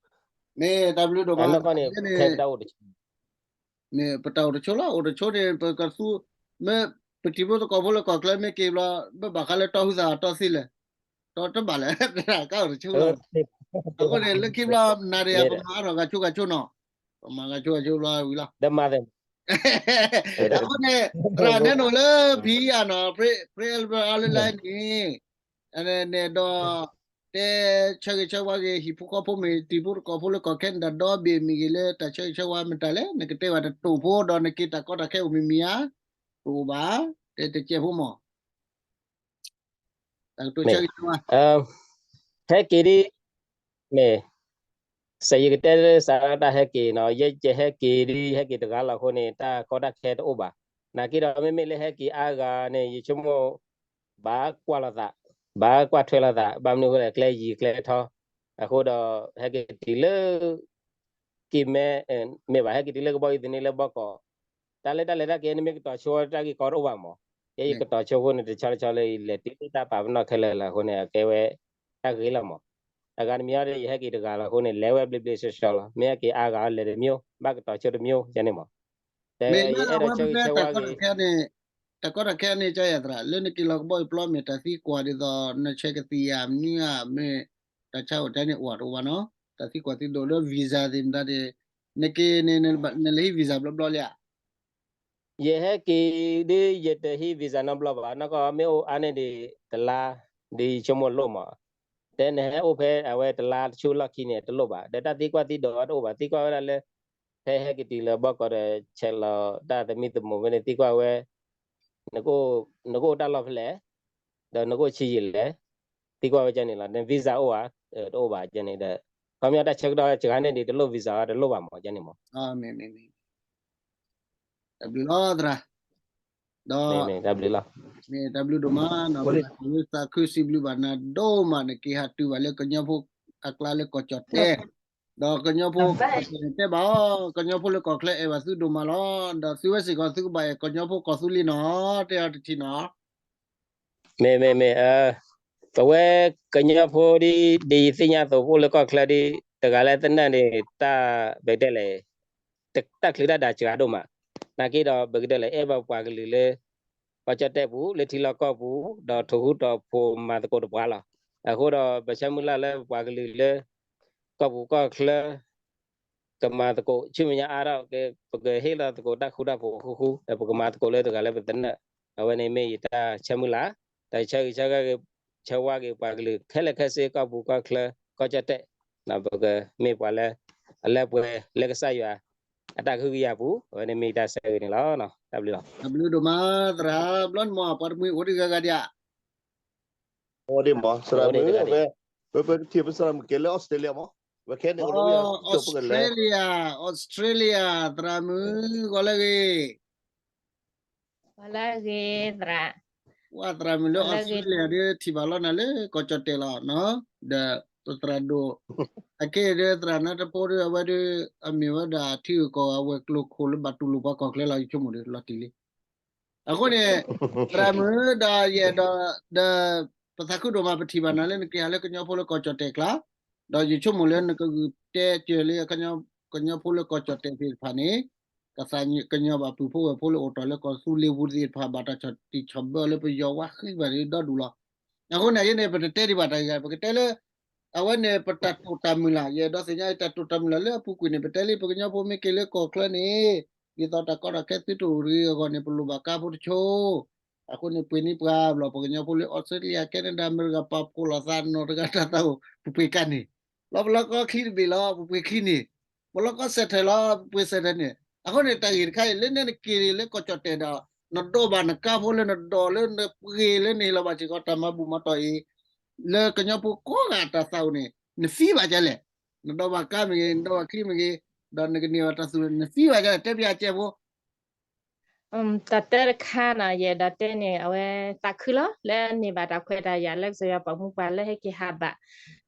မ့ၢ်တၢ်ဘျုးဒိၣ်မး နီၢ်ကီၢ်န့ၣ် ခဲပတၢ်အိၣ်တဆိ မ့ၢ်ပတၢ်အိၣ်တဆိလီၤ အိၣ်တဆိန့ၣ် ပကသူ, မ့ၢ်ပတံၤဖိသကိးဖိလၢကီၢ်ချၢမ့ၢ်က့ၤဘျီ ဘၣ်ဘၣ်ဃးလၢတီၢ်ဟုသးတီၢ်သ့လဲၣ်, တီၢ်တဘၣ်လဲၣ် ကအိၣ်တဆိလီၤ, အဃိန့ၣ် လၢခံဘျီနၤဒီးယၤ ပမၤအါထီၣ်ဂၤဆိဂၤဆိနီၤ, ပမၤဂၤဆိဂၤဆိဘျီဝံၤလီၤ အဃိန့ၣ်, သရၣ်နဲနိၣ်လၢ ဖံအါနီၤ ဖဲအဲလ်ဘၢၣ်အါလၢလၢန့ၣ်, န့ၣ်ဒီး, တဲဆၢဂ့ၤဆၢဝါဂ့ၤ ဟံၣ်ဖိဃီဖိမ့ၢ် တံၤဖိသကိးဖိလၢကီၢ်ခဲနဒၤဒီဘ့ၣ်မ့ၢ်ဂ့ၤ လၢတၢ်ဆၢဂ့ၤဆၢဝါမတၤလဲၣ် နကတဲဝဲတတိာ်ဖိဒီးနက့ၤတၢ်ကီတၢ်ခဲအိၣ်မံၤမံၤဧါ, တအိၣ်ဘၣ်, တဲတကဲးဖိမး တၢ်ကတိၤဆၢဂ့ၤဆၢဝါ, ဟဲက့ၤဒ် မ့ၢ် စဲးယကတဲလၢစးတၢ်ဟဲက့ၤနီၤ, ယဲယဟဲက့ၤဒ် ဟဲက့ၤတဂၤလီၤအဃိန့ၣ် တၢ်ကီတၢ်ခဲတအိၣ်ဘၣ်. နာ်က့ဒီးမ့မ့ၢ်လၢဟဲက့ၤအါဂၤန့ၣ် ယဆိကမိၣ် ဘၣ်ကွၢ်လိာ်သး, ဘၣ်ကွၢ်ထွဲလိာ်သး, ဘၣ်မနုၤအဃိလဲၣ် ကျဲယံၤကျဲထီ, အဃိဒီး ဟဲက့ၤတုၤလၢ က့ၤမဲ မ့ၢ်ဘၣ် ဟဲက့ၤတုၤလၢကဘီယူၤသန့လၢဘီကီး, တၢ်လၢတၢ်လဲၤတၢ်က့ၤန့ၣ်မ့ၢ်ကတီၤဆိတၢ်ဂ့ၢ်ကီတအိၣ်ဘၣ်မး, ယဲယကတီၤဆိအဃိန့ၣ် တဆီတဆီလၢယလဲၤတုၤလၢတၢ်ပာ်ပနီၣ်ခဲလၢာ်လၢအဃိန့ၣ် အကဲဝဲ တၢ်ဂ့ၤလီၤမး. အဂၤတမံၤအံၤဒီး ယဟဲက့ၤတဂၤလီၤအဃိန့ၣ် လဲၤဝဲဘျ့ဘျ့ဆှီဆှီလီၤ. မ့ၢ်ဟဲက့ၤအါဂၤအီၤလဲၤတမျိုး ဘၣ်ကတီၤဆိတမျိုးယဲန့ၣ်မး. ဒီးယအဲၣ်ဒိးဆၢဂ့ၤဆၢဝါက့ၤ တၢ်ကီတၢ်ခဲန့ၣ် ကၠီယၤသရၣ် လၢနက့ၤလီၤကဘီယူၤပျီမ့ၢ်တၢ်သံကွၢ်ဒ်သိး နဆဲးကသံၣ်ယၤမနုၤဧါ မ့ၢ်တၢ်ဆါအိၣ်တဲန့ၣ်အိၣ်တအိၣ်ဘၣ်နီၤ, တၢ်သံကွၢ်သံဒိးလၢ visa သ့ၣ်မတၤန့ၣ် နက့ၤန့ၣ် နလဲၤဟံး visa ဘျီဘျီလံဧါ. ယဟဲက့ၤဒ်ယတဟံး visa နီတဘျီဘၣ်, နီၢ်ကီၢ်မ့ၢ်အိၣ်အါန့ၢ်ဒံးတလါ ဒ်ယဆိကမိၣ်လိၣ်မး, တဲနဟဲအိၣ်ဖဲအဝဲတလါတဆူလီၢ်ခံန့ၣ် တလိၣ်ဘၣ်, ဒီးတၢ်သံကွၢ်သံဒိးအီၤတအိၣ်ဘၣ်, သံကွၢ်ဝဲဒၣ်လၢ ဖဲဟဲက့ၤတုၤလၢဘီကီးဒီး ဆဲးလီၤတၢ်သမံသမိးဝဲန့ၣ် သံကွၢ်ဝဲ နကအိၣ်တၢ်လီၢ်ဖဲလဲၣ်, ဒီးနကအိၣ်ဆံးယံာ်လဲၣ်, သံကွၢ်ဝဲကန့ၣ်လီၤ. န visa အိၣ်ဧါ, တအိၣ်ဘၣ်ကန့ၣ်ဒီး ခီပညီတၢ်ဆၢကတီၢ်စှၤန့ၢ်ဒံးတလိၣ် visa တလိၣ်ဘၣ်မးကန့ၣ်မး. တၢ်ဘျုးလီၤသရၣ်, ဒီး တၢ်ဘျုးလီၤ, မ့ၢ်တၢ်ဘျုးဒိၣ်မးနီၤ, သးခုစံးဘျုးဘၣ်နၤဒိၣ်မး နက့ၤဟးတုၤဘၣ်လၢကညီဖိအကျါလၢကီၢ်ကၠီၣ်တဲၣ်, ဒီးကညီဖိကီၢ်တဲဘၣ်အီၤ, ကညီဖိလၢကီၢ်ချၢအဲၣ်ဘၣ်သုဒိၣ်မးလီၤ, ဒီးသုဝဲစ့ၢ်ကီးသုကဘၣ်အဲၣ်ကညီဖိကီၢ်သူလ့ၤနီၤ, တဲအီၤတထံၣ်နီၤ. မ့ၢ်မ့ၢ်မ့ၢ်, ပဝဲကညီဖိဒ် ဒ်ယသ့ၣ်ညါအသိး ပအိၣ်လၢကီၢ်ချၢဒ် တဂၤလၢသနၢၣ်န့ၣ် တၢ်ဘၣ်တဲလဲၣ် တၢ်ချံတၢ်ဒါစှၤဒိၣ်မး, နာ်က့ဒီး ပကတဲလဲၣ် အဲၣ်ဘၣ်ပှၤကလုာ်လၢ ကီၢ်ကၠီၣ်တဲၣ်ပူၤ လၢထံလီၢ်ကီၢ်ပူၤ ဒီးထိၣ်ဟူးတီၢ်ဖိမၤသကိးတပှၤလီၤ. အဃိဒီး ပဆၢမုၢ်လၢ်လၢပှၤကလုာ်လၢ ကီၢ်ပူၤကီၢ်ချၢ ကမၤသကိး ဆူမဲာ်ညါအါထီၣ်က့ၤ ပကဟ့ၣ်လီၤသကိးတၢ်ဃူတၢ်ဖိးဃူဃူ ဒီးပကမၤသကိးလၢတဂၤလၢပသနၢၣ်, အဝဲန့ၣ်မ့ၢ်ယတၢ်ဆၢမုၢ်လၢ်, ဒီးဆၢဂ့ၤဆၢဝါက့ၤ ဆၢဝါက့ၤပှၤကလုာ်ခဲလၢာ်ခဲဆ့ ကီၢ်ပူၤကီၢ်ချၢ ကီၢ်ကၠီၣ်တဲၣ်, ပကမ့ၢ်ပှၤလၢ အလၢပှဲၤလၢကစၢ်ယွၤ အတၢ်ကဟုကယာ်ပူၤ, အဝဲန့ၣ်မ့ၢ်ယတၢ်ဆၢဂ့ၤန့ၣ်လီၤ. တၢ်ဘျုးလီၤ. တၢ်ဘျုးဒိၣ်မးသရၣ်, ဘျီန့ၣ်မ့ၢ်ပှၤတမှံၤအိၣ်ဒံးဂၤဂၤဒံးဧါ. အိၣ်ဒံးမး သရၣ်မုၣ်, ပထံၣ်ပသရၣ်မုၣ်က့ၤလၢ Australia မး, ဝဲခဲန့ၣ်အိၣ်လၢ Australia, Australia သရၣ်မုၣ် ဂီၤလၢအဂ့ၤ ဂီၤလၢအဂ့ၤသရၣ်, ဝဲသရၣ်မုၣ်လၢ Australia ဒ်ထံၣ်ဘၣ်လီၤနၤလၢကီၢ်ကၠီၣ်တဲၣ်လီၤ, ဒီးပသရၣ်ဒိၣ်, အခဲအံၤဒီးသရၣ်နါတဖိဒီး အဝဲဒီး အမ့ၢ်ဝဲဒၣ်ထံဂုၤကီၢ်ဂၤအဝဲၤကျိၤခိၣ်လၢဘၣ်တူၢ်လိာ်ပှၤကီၢ်ချၢလီၤ ယဆိကမိၣ်ဒီး လီၤတံၢ်လံ. အဃိန့ၣ် သရၣ်မုၣ်ဒီးယအဲၣ်ဒိး ဒီး ပသးခုဒိၣ်မး ပထံၣ်ဘၣ်နၤလၢနက့ၤဟးလၢကညီဖိလၢကီၢ်ကၠီၣ်တဲၣ်ကျါ, ဒီးယဆိကမိၣ်လၢနကဂုာ်တဲစၢၤလၢ ကညီဖိလၢကီၢ်ကၠီၣ်တဲၣ်သ့ၣ်တဖၣ်န့ၣ် ကသးကညီၤဘၣ်ပုၢ်ဖိဝဲၢ်ဖိလၢအိၣ်တီၢ်လၢကီၢ်သူလ့ၤပူၤသ့ၣ်တဖၣ် ဘၣ်တၢ်ဆီၣ်တံၢ်ဆီၣ်ဘၢလၢပယီၤဝါဃံဘၣ်ဒီးဒီဒူၣ်လီၤ. အဃိန့ၣ်န့ၣ် ပတတဲဒံးဘၣ်တၢ်ဂ့ၢ်ဂၤ ပကတဲလၢ အဝဲန့ၣ် ပတၢ်တိာ်တၢ်မုၢ်လၢ်, ယအဲၣ်ဒိးသ့ၣ်ညါအံၤ တၢ်တိာ်တၢ်မုၢ်လၢ်လၢအပူၤကွံာ်န့ၣ် ပတဲလံ ပကညီဖိမ့ၢ်က့ၤလၢကီၢ်ချၢန့ၣ် ဒ်သိးတၢ်ကီတၢ်ခဲသုတအိၣ်တဂ့ၤအဂီၢ်န့ၣ် ပလိၣ်ဘၣ်ကါဖိတဆိ အဃိန့ၣ် ပှ့ၤန့ၢ်ပှၤဘျီ ပကညီဖိလၢ Australia Canada America ပာ်ဖှိၣ်လိာ်သးနီၢ်တဂၤတၢ်သးအိၣ် ပပှ့ၤကါန့ၣ်, လီၤပလီၢ်ကီၢ်ချံတဘ့ၣ်လီၤ ပပှ့ၤချံန့ၣ်, ပလီၢ်ကီၢ်စဲးထဲးလီၤ ပပှ့ၤစဲးထဲးန့ၣ်, အဃိန့ၣ် တၢ်ဂ့ၢ်တခါအံၤ လၢန့ၣ်နက့ၤလၢကီၢ်ကၠီၣ်တဲၣ်ဒီး နဒိးဘၣ်နကါဖိလၢနဒိးလၢနပှ့ၤလၢနဟ့ၣ်လီၤဘၣ်စ့ၢ်ကီးတၢ်မၤဘူၣ်မၤတီၢ်အံၤ လၢကညီဖိကိးဂၤတၢ်သးအိၣ်န့ၣ် နသံဘၣ်ဒ်လဲၣ်, နဒိးဘၣ်ကါမ့ၢ်ဂ့ၤ နဒိးဘၣ်ချံမ့ၢ်ဂ့ၤ, ဒီးနကန့ၢ်ဘၣ်တၢ်သူၣ် နသံဘၣ်ဒ်လဲၣ် တဲပျးကဲဖိ တၢ်တၢတခါန့ၣ် ယအဲၣ်ဒိးတဲန့ၣ် အဝဲသးခုလီၤ လၢန့ၢ်ဘၣ်တၢ်ခွဲးတၢ်ယာ်လၢကစၢ်ယွၤပာ်မူပှၤလၢဟဲက့ၤဟးဘၣ်,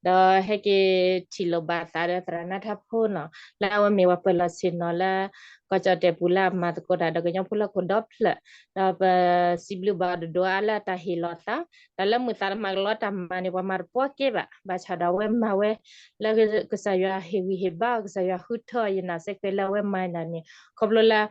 ဒီးဟဲက့ၤထံၣ်လိာ်ဘၣ်သးဒီးသရၣ်နါထၢဖိနီၤ လၢအဝဲမ့ၢ်ပှၤပၢၤလီၢ်ဆ့ၣ်နီၤလၢ ကီၢ်ကၠီၣ်တဲၣ်ပူၤလၢအမၤသကိးတၢ်ဒီးကညီဖိလၢဟီၣ်ခိၣ်ဒီဖျၢၣ်, ဒီးပစံးဘျုးဘၣ်အီၤဒိၣ်ဒိၣ်အါလၢအတၢ်ဟ့ၣ်လီၤသး, ဒီးလၢမုၢ်သးတမၤကလီတၢ်မၤန့ၣ် ပှၤမၤတပှီၢ်ကဲဘၣ်, ဘၣ်ဆၣ်ဒီးအဝဲမၤဝဲ လၢကစၢ်ယွၤဟ့ၣ်ဂံၢ်ဟ့ၣ်ဘါအီၤ ကစၢ်ယွၤဃုထၢအီၤ ယနာ်စဲးကွဲးလၢအဝဲမၤဒၣ်န့ၣ် ခီဖျိလၢ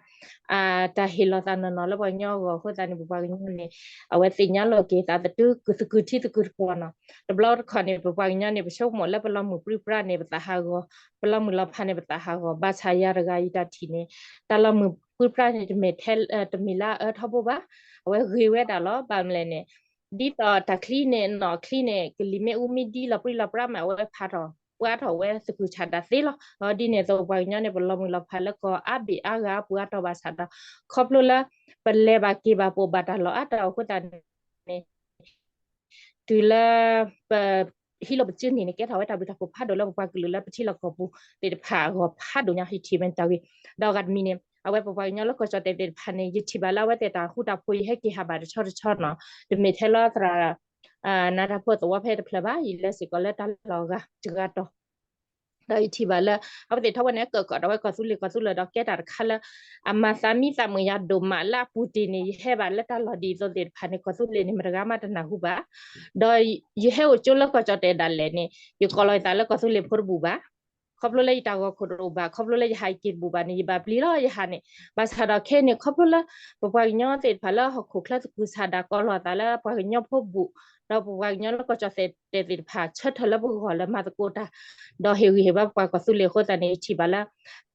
တၢ်ဟ့ၣ်လီၤသးနီၢ်နီၢ်လၢပှၤကညီအဂီၢ်အဃိသတးန့ၣ် ပပှၤကညီန့ၣ် အဝဲသ့ၣ်ညါလိာ်က့ၤသးသကုၤထံသကုၤတကီၢ်နီၤ, တဘျီတခီၣ်န့ၣ် ပပှၤကညီန့ၣ် ပဆိကမိၣ်လၢပလီၤမုၢ်ပြံပြါန့ၣ် ပသးဟးဂီၤ, ပလီၤမုၢ်လီၤဖးန့ၣ် ပသးဟးဂီၤ, ဘၣ်ဆၣ်ယၤတဂၤယတၢ်ထံၣ်န့ၣ် တၢ်လီၤမုၢ်ပြံပြါန့ၣ် တမ့ၢ်ထဲ တမ့ၢ်လၢအအၢထီဘိဘၣ်, အဝဲဂ့ၤဝဲဒၣ်လီၤ. ဘၣ်မနုၤလဲၣ်န့ၣ် ဒ်သိးတၢ်ချံန့ၣ် နီၢ်ချံန့ၣ် ကလံၤမ့ၣ်အူမ့ၢ်ဒံလီၤပြံလီၤပြါမး အဝဲဖးထီၣ် ပှၢ်ထီၣ်ဝဲသကုၤဆးဒးသ့လီၤ. ဒီးဒ်န့ၣ်အသိး ပှၤကညီန့ၣ် ပလီၤမုၢ်လီၤဖးလၢကီၢ်အါဘ့ၣ်အါဂၤအပူၤအါတီၤဘၣ်ဆၣ်ဒီး ခီဖျိလၢ ပလဲၤဘၣ်က့ၤဘၣ်ပိာ်ဘၣ်တၢ်လီၢ်အါတီၤအဃိသတးန့ၣ် တုၤလၢ ပ ဟံးလိာ်ပစုန့ၣ်န့ၣ် ကဲထီၣ်ဝဲတၢ်ဘျုးတၢ်ဖှိၣ်ဖးဒိၣ်လၢပပှၤကလုာ်လၢပထံလီၢ်ကီၢ်ပူၤသ့ၣ်တဖၣ်အဂီၢ်ဖးဒိၣ်ညါ ယထံၣ်ဝဲတၢ်ဂ့ၢ်. ဒီးအဂၤတမံၤန့ၣ် အဝဲပပှၤကညီလၢကီၢ်ကၠီၣ်တဲၣ်သ့ၣ်တဖၣ်န့ၣ် ယထံၣ်ဘၣ်လၢအဝဲသ့ၣ်တၢ်ဃူတၢ်ဖိး ယဟဲက့ၤဟးဘၣ်တဆီတဆီနီၤ, တမ့ၢ်ထဲလၢသရၣ် နါထၢဖိသဝီဖဲတဖျၢၣ်ဘၣ်, ယလဲၤစ့ၢ်ကီးလၢတၢ်လီၢ်အဂၤတဂၤတီၤ ဒီးယထံၣ်ဘၣ်လၢ အဝဲသ့ၣ်ထီၣ်ဝဲန့ၣ် ကၢၣ်ကၢၣ်ဒီးဝဲကီၢ်သူလ့ၤ ကီၢ်သူလ့ၤဒီးကဲတၢ်တခါလၢ အမၤသးမံသးမုာ်ယၤဒိၣ်မးလၢအပူၤတ့ၢ်န့ၣ် ယဟဲဘၣ်လၢတၢ်လီၢ်ဒ်သိးသ့ၣ်တဖၣ်န့ၣ် ကီၢ်သူလ့ၤန့ၣ် မတဂၤမးတနၢ်ဟူဘၣ်. ဒီးယဟဲအိၣ်ကၠိလၢကီၢ်ကၠီၣ်တဲၣ်ဒၣ်လဲာ်န့ၣ် ယကိးလီၤယသးလၢကီၢ်သူလ့ၤဖိတဘူၣ်ဘၣ်. ခီဖျိလၢယတၢ်ဂီၤခိၣ်တအိၣ်ဘၣ်, ခီဖျိလၢယဟးယက့ၤတဘူၣ်ဘၣ်န့ၣ် ယဘၣ်ပျံၤလီၤယဟးန့ၣ်. ဘၣ်ဆၣ်ဒီးခဲအံၤန့ၣ် ခီဖျိလၢ ပပှၤကညီသ့ၣ်တဖၣ်လၢဟီၣ်ခိၣ်ချၢသကုၤဆးဒး ကိးလီၤသးလၢပှၤကညီဖိဘူၣ်, ဒီးပပှၤကညီလၢကီၢ်ကၠီၣ်တဲၣ်သ့ၣ်တဖၣ် ဆၢထၢၣ်လၢပဂီၢ်လၢမၤသကိးတၢ်, ဒီးဟ့ၣ်ဂံၢ်ဟ့ၣ်ဘါပပှၤကီၢ်သူလ့ၤအဃိသတးန့ၣ် ယထံၣ်ဘၣ်လၢ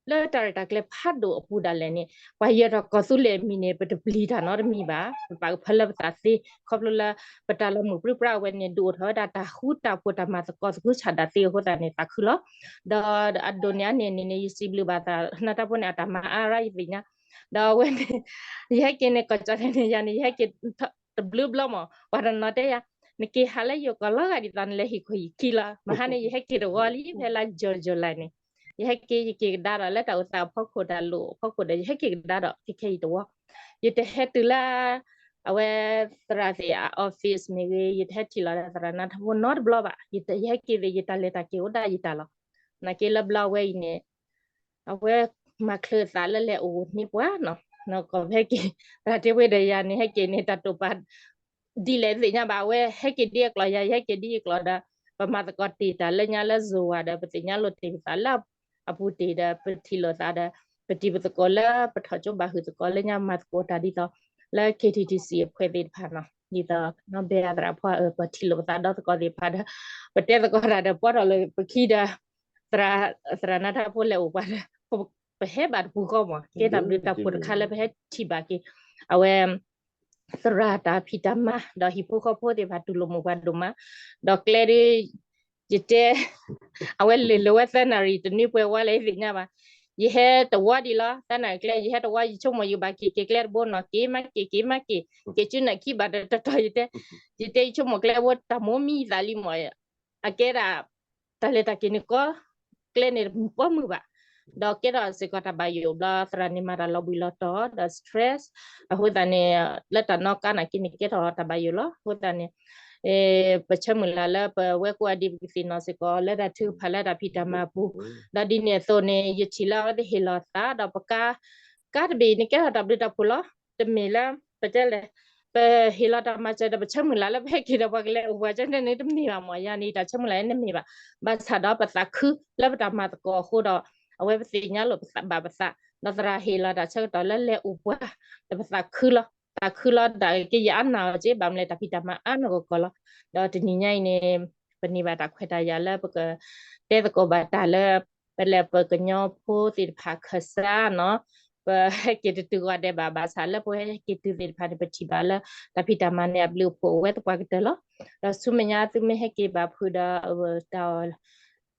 လၢတၢ်ရဲၣ်တၢ်ကျဲၤဖးဒိၣ်အပူၤဒၣ်လဲာ်န့ၣ် ပှၤယဲၢ်ထီၣ်ကီၢ်သူလ့ၤအမံၤန့ၣ် ပတပျံၤတၢ်နီတမံၤဘၣ်. ပပာ်ကဖၢလၢပသးသ့ ခီဖျိလၢ ပတၢ်လီၤမုၢ်ပြံပြါဝဲန့ၣ် ဒုးအိၣ်ထီၣ်ဝဲဒၣ်တၢ်ဃူတၢ်ဖိးတၢ်မၤသကိးသကုၤဆးဒးသ့အဃိသတးန့ၣ် သးခုလီၤ. ဒီးအဒိၣ်န့ၢ်အန့ၣ်န့ၣ်န့ၣ် ယစံးဘျုးဘၣ်သရၣ်နါထၢဖိန့ၣ် အတၢ်မၤအါရါယသ့ၣ်ညါ, ဒီးအဝဲန့ၣ် ယဟဲက့ၤန့ၣ် ကီၢ်ကၠီၣ်တဲၣ်န့ၣ် ယၤန့ၣ် ယဟဲက့ၤတဘျုးဘျီမး, ပှၤတနီၤတဲယၤ နက့ၤဟးလၢယိၤကီၢ်လီၤဂာ်ဒ်သိးနလဲၤဟ့ၣ်ခိၣ်ဟ့ၣ်ခံလီၤ. မဟါန့ၣ် ယဟဲက့ၤတဝီလံ ဖဲလါ June July န့ၣ် ယဟဲက့ၤ ယက့ၤကဒါဒီးလၢတၢ်အိၣ်သးအဖီခိၣ် တၢ်လိၣ်အဖီခိၣ်ဒီး ယဟဲက့ၤကဒါဒီး ခဲခဲအံၤတဝီ, ယတဟဲတုၤလၢ အဝဲသရၣ်သ့ၣ်အ office မ့ၢ်ဂ့ၤ, ယတဟဲထံၣ်လီၤသရၣ်နါထၢဖိနီတဘျီဘၣ်. ယဟဲက့ၤသ့ၣ် ယတၢ်လဲၤတၢ်က့ၤအိၣ်ဒၣ်ယတၢ်လီၤ. နာ်က့လၢဘျီဝဲအံၤန့ၣ် အဝဲမၤချုးသးလၢလဲၤအိၣ်န့ၢ်ပှၤနီၤ, ကီၢ်ဖဲက့ၤ သရၣ်ထံဝ့ဒီးယၤန့ၣ် ဟဲက့ၤန့ၣ် တၢ်တိာ်ပာ် ဒ်လဲၣ်သ့ၣ်ညါဘၣ်, အဝဲဟဲက့ၤဒ်အကျိၤ ယၤယဟဲက့ၤဒ်အကျိၤဒီး ပမၤသကိးတ့ၢ်တၢ်လၢညါလၢ Zoom ဒီး ပသ့ၣ်ညါလိာ်တ့ၢ်ပသးလၢအပူၤတ့ၢ်ဒီး ပထံၣ်လိာ်သးဒီး ပတံၤပသကိးလၢပထီၣ်ကၠိဘၣ်ဟုၣ်သကိးလၢညါ မၤသကိးတၢ်ဒ်သိး လၢ KTTC အဖွဲ့သ့ၣ်တဖၣ်နီၤ, ဒ်သိးနီၢ်ဘဲအသရၣ်ဖီ ပထံၣ်လိာ်ပသးဒီသကိးသ့ၣ်တဖၣ်ဒီး ပတဲသကိးတၢ်ဒီး ပှၤထီၣ်လၢပခံဒီး သရၣ်နါထၢဖိလဲၤအိၣ်ပှၤဒီး ပဟဲဘၣ်တပူၤဃီမး, ကဲတၢ်ဘျုးတၢ်ဖှိၣ်တခါလၢပဟဲထံၣ်ဘၣ်က့ၤ အဝဲ သရၣ်တၢ်ဖံးတၢ်မၤ ဒီးဟံၣ်ဖိဃီဖိသ့ၣ်တဖၣ် တူၢ်လိာ်မုာ်ပှၤဒိၣ်မး, ဒီးကျဲဒ် ယတဲ အဝဲလဲၤလၢၤဝဲသၢနၣ်ရံၣ် တနွံပှဲၤဝါလၢယသ့ၣ်ညါဘၣ်. ယဟဲတဝီဒံးလီၤ, သၢနၣ်ရံၣ်ကျဲ ယဟဲတဝီ ယဆိကမိၣ်ယဘၣ်က့ၤ က့ၤကျဲတဘိနီၤ, က့ၤမးက့ၤ က့ၤမးက့ၤ က့ၤစုနၣ်ခံဘၣ်တတီၤ ယတဲ ယတဲယဆိကမိၣ်ကျဲဘိ တၢ်မိၢ်မံယသးလံမး, အကဲဒၣ် တၢ်လဲၤတၢ်က့ၤန့ၣ်ကီ ကျဲန့ၣ်တပီမုာ်ဘၣ်, ဒီးကဲထီၣ်စ့ၢ်ကီးတၢ်ဘၣ်ယိၣ်ဘျီ သရၣ်န့ၣ်မၤတၢ်လီၤဘှံးလီၤတီၤဒီး stress အဃိသတးန့ၣ် လၢတၢ်နီၣ်ကါနာ်က့န့ၣ် ကဲထီၣ်တၢ်ဘၣ်ယိၣ်လီၤ. အဃိသတးန့ၣ် ပဆၢမုၢ်လၢ်လၢပဝဲကိးဂၤဒဲး ပကသ့ၣ်နီၣ်စ့ၢ်ကီးလၢတၢ်ထုကဖၣ်လၢတၢ်ဖံးတၢ်မၤအပူၤ, ဒီးဒ်န့ၣ်အသိးန့ၣ် ယထံၣ်လၢအဝဲသ့ၣ်ဟ့ၣ်လီၤသးဒီးပကါ ကါတဘ့ၣ်န့ၣ် ကဲထီၣ်တၢ်ဘျုးတၢ်ဖှိၣ်လီၤ. တမ့ၢ်လၢ ပတဲလဲၣ် ပဟ့ၣ်လီၤတၢ်မၤစၢၤဒီး ပဆၢမုၢ်လၢ်လၢပဟဲက့ၤဒီးပှၤကလဲၤအိၣ်ပှၤကန့ၣ် တမ့ၢ်ဘၣ်မး, ယၤန့ၣ် တၢ်ဆၢမုၢ်လၢ်န့ၣ်တမ့ၢ်ဘၣ်. ဘၣ်ဆၣ်ဒီးပသးခုလၢပတၢ်မၤသကိးအဃိဒီး အဝဲပသ့ၣ်ညါလိာ်ပသးဘၣ်ပသး, ဒီးသရၣ်ဟ့ၣ်လီၤတၢ်ဆၢကတီၢ်လၢလဲၤအိၣ်ပှၤ ဒီးပသးခုလီၤ. သးခုလီၤဒၣ်က့ ယအါနာ်အီၤက့ ဘၣ်မနုၤလဲၣ် တၢ်ဖံးတၢ်မၤအါနီၢ်ကီၢ်ကီၢ်လီၤ. ဒီးတနံၤညါအံၤန့ၣ် ပန့ၢ်ဘၣ်တၢ်ခွဲးတၢ်ယာ်လၢပကတဲသကိးဘၣ်တၢ်လၢ ပလဲၤပကညီဖိသ့ၣ်တဖၣ်ခၢၣ်စးနီၤ, ပဟဲက့ၤတတုၤဂီၤဒဲးဘၣ် ဘၣ်ဆၣ်လၢပဟဲက့ၤတုၤသ့ၣ်တဖၣ်န့ၣ် ပထံၣ်ဘၣ်လၢ တၢ်ဖံးတၢ်မၤန့ၣ် အဘျုးအဖှိၣ်အိၣ်ဝဲသပှၢ်ကတၢၢ်လီၤ. ဒီးဆူမဲာ်ညါသုမ့ၢ်ဟဲက့ၤဘၣ်ဖုးဒီး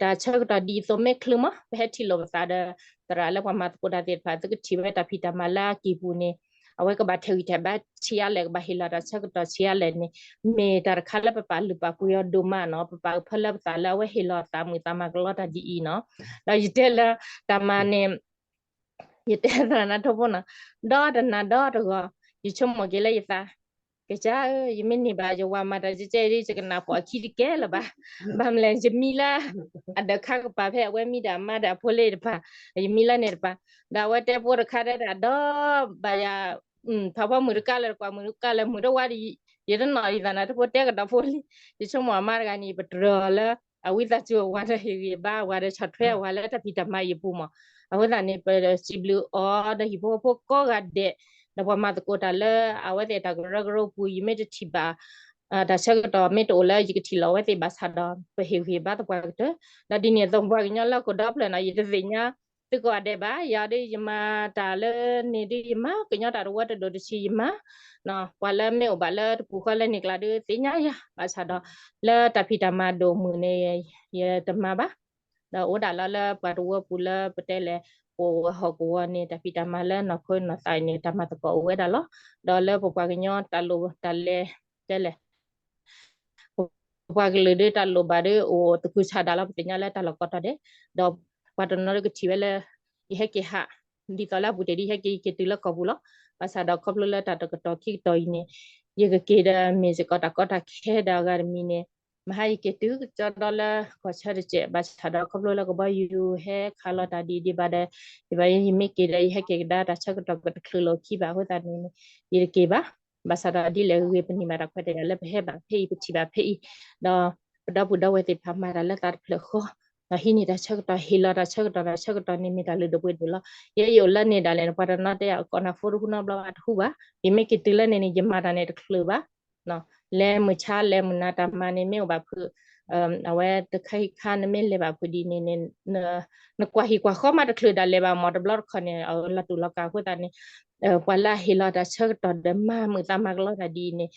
တၢ်ဆၢကတီၢ်ဒ်သိးမ့ၢ်ချုးမး ပဟဲထံၣ်လိာ်ပသးဒီး သရၣ်လၢပှၤမၤသကိးတၢ်သ့ၣ်တဖၣ် သုကထံၣ်ဝဲတၢ်ဖံးတၢ်မၤလၢအကံၢ်ပူၤန့ၣ် အဝဲကဘၣ်ထဲးဂံၢ်ထဲးဘါဆံးအါလဲၣ် ကဘၣ်ဟ့ၣ်လီၤတၢ်ဆၢကတီၢ်ဆံးအါလဲၣ်န့ၣ် မ့ၢ်တၢ်တခါလၢပပာ်လုၢ်ပာ်ပှ့ၤအီၤဒိၣ်မးနီၤ, ပပာ်ကဖၢလၢပသးလၢအဝဲဟ့ၣ်လီၤသးမုာ်သးမၤကလီတၢ်ဒ်အံၤနီၤ. ဒီးယတဲလၢ တၢ်မၤန့ၣ် ယတဲသရၣ်နါထီဖိနီၤ, ဒီတနၤဒီတဂီၤ ယဆိကမိၣ်က့ၤလၢယသး ကစၢ်ဧၢ, ယမ့ၢ်န့ၢ်ဘၣ်ယဝၤမၤတၢ်ကဲကဲဒ် ယကနၢ်ဖှီၣ်အခံတကဲလၢၤဘၣ်. ဘၣ်မနုၤလဲၣ် ယမံလၢ အဒၢးခါကပၤဖဲအဝဲမံဒီးအမါဒီးအဖိလၢတပၤ, ယမံလၢန့ၣ်တပၤ, ဒီးအဝဲတဲဖိတခါတဲဒၣ်ဒီး ဘၣ်ယၤ ဖးဖီမုၢ်တကါလၢတကွၢ်မုၢ်တကါလၢမုၢ်တဝါဒီး ယတနီၣ်ဒံးသးနါထီဖိတဲကဒီးဖိလံ. ယဆိကမိၣ်အမါတဂၤန့ၣ် ပတြၢၤအီၤလၢ အဝံသးစူၤအဝၤဒီးဟ့ၣ်ဂံၢ်ဘါအဝၤဒီးဆီၣ်ထွဲအဝၤလၢတၢ်ဖံးတၢ်မၤအံၤအပူၤမး. အဃိသတးန့ၣ် ပစံးဘျုးအီၤဒီးဟံၣ်ဖိဃီဖိကိးဂၤဒဲး ဒီးပှၤမၤသကိးတၢ်လၢအဝဲသ့ၣ်တၢ်ကရၢကရိပူၤ ယမ့ၢ်တထံၣ်ဘၣ် တၢ်ဆၢကတီၢ်မ့ၢ်တအိၣ်လၢယကထံၣ်လိာ်အဝဲသ့ၣ်ဘၣ်ဆၣ်ဒီး ပဟ့ၣ်ဂံၢ်ဘါသပှၢ်ကတၢၢ်, ဒီးဒ်န့ၣ်အသိးပှၤကညီလၢဟီၣ်ခိၣ်ဒီဖျၢၣ်နီၤ ယတသ့ၣ်ညါ သုကိးဂၤဒဲးဘၣ်, ယၤဒီးယမၤတၢ်လၢန့ၣ်ဒုးယမၤ ကညီတၢ်တဝၢတဒိၣ်တဆံးယမၤ, ပှၤလၢမ့ၢ်အိၣ်ဘၣ်လၢတပူၤဃီလၢန့ၣ်ကျါဒုးသ့ၣ်ညါယၤ, ဘၣ်ဆၣ်ဒီး လၢတၢ်ဖံးတၢ်မၤဒိၣ်မုၢ်န့ၣ် ယတမၤဘၣ်. ဒီးအိၣ်ဒၣ်လီၤလၢပှၤတဝၢပူၤလၢပတဲလဲၣ် ပအိၣ်ဝဲဟီၣ်ကဝီၤန့ၣ် တၢ်ဖံးတၢ်မၤလၢနီၢ်ခိနီၢ်သးအံၤန့ၣ် တၢ်မၤသကိးအိၣ်ဝဲဒၣ်လီၤ. ဒီးလၢပပှၤကညီတၢ်လိၣ်တၢ်လဲၤ တဲလဲၣ် ပှၤကလုာ်ဒ်တၢ်လိၣ်ဘၣ်ဒ်အိၣ်သကုၤဆးဒးလီၤ ပသ့ၣ်ညါလၢတၢ်လီၢ်ကိးတီၤဒဲး, ဒီးပှၤတနီၤဒ်ကထံၣ်ဝဲလၢ ယဟဲက့ၤဟး ဒ်သိးလၢအပူၤတ့ၢ်ဒ်ယဟဲက့ၤယက့ၤတုၤလၢကီၢ်ပူၤလီၤ. ဘၣ်ဆၣ်ဒီးခီဖျိလၢတၢ်တကတီၢ်ခံကတီၢ်အံၤန့ၣ် ယကက့ၤဒီးမ့ၢ်စ့ၢ်ကီးတၢ်ကီတၢ်ခဲဒီးအဂၤတမံၤန့ၣ် မဟါယက့ၤတုၤကစီဒီလၢကီၢ်ဆၢတစဲး ဘၣ်ဆၣ်ဒီးခီဖျိလၢကဘီယူၤဟဲခးလီၤတၢ်ဒ်အံၤဒံးဘၣ်ဒီး ယဘၣ်ယမ့ၢ်က့ၤဒီးယဟဲက့ၤကဒါတၢ်ဆၢကတီၢ်ကတချုးလီၤခံဘၣ်အဃိသတးန့ၣ် ယတက့ၤဘၣ်. ဘၣ်ဆၣ်ဒီးဒ်လဲၣ်ဂ့ၤဂ့ၤ ပန့ၢ်ဘၣ်တၢ်ခွဲးတၢ်ယာ်လၢပဟဲဘၣ်ဖဲအံၤ ပထံၣ်ဘၣ်ဖဲအံၤ ဒီးပဒီပုၢ်ဒီဝဲၢ်သ့ၣ်တဖၣ်မၤတၢ်လၢသးတဖျၢၣ်ဃီ ဒီးဟံးန့ၢ်တၢ်ဆၢကတီၢ် ဟ့ၣ်လီၤတၢ်ဆၢကတီၢ် တၢ်ဆၢကတီၢ်န့ၣ်မ့ၢ်တၢ်လုၢ်ဒိၣ်ပှ့ၤဒိၣ်လီၤ. ယဲယအိၣ်လၢန့ၣ်ဒၣ်လဲာ်န့ၣ် ပှၤတနီၤတဲယၤ ကိးနၤ phone တဟူနီတဘျီဘၣ်တဟူဘၣ်. ယမ့ၢ်က့ၤတုၤလၢန့ၣ်န့ၣ် ယမၤတၢ်န့ၣ်တချုးဘၣ် လဲၤမုၢ်ဆါလဲၤမုၢ်နၤ တၢ်မၤန့ၣ်မ့ၢ်အိၣ်ဘၣ်ဖုး အဝဲတခါဟံးခါ နမ့ၢ်လဲၤဘၣ်ဖုးဒ်န့ၣ်န့ၣ် နကွၢ်ဟံၣ်ကွၢ်ဃီမးတချုးဒၣ်လဲာ်ဘၣ်မၢ် တဘျီတခီၣ်န့ၣ် အလီၤတူာ်လီၤကာ်အဃိသတးန့ၣ် ပှၤလၢအဟ့ၣ်လီၤတၢ်ဆၢကတီၢ်ဒီးမၤမုာ်သးမၤကလီတၢ်ဒ်အံၤန့ၣ်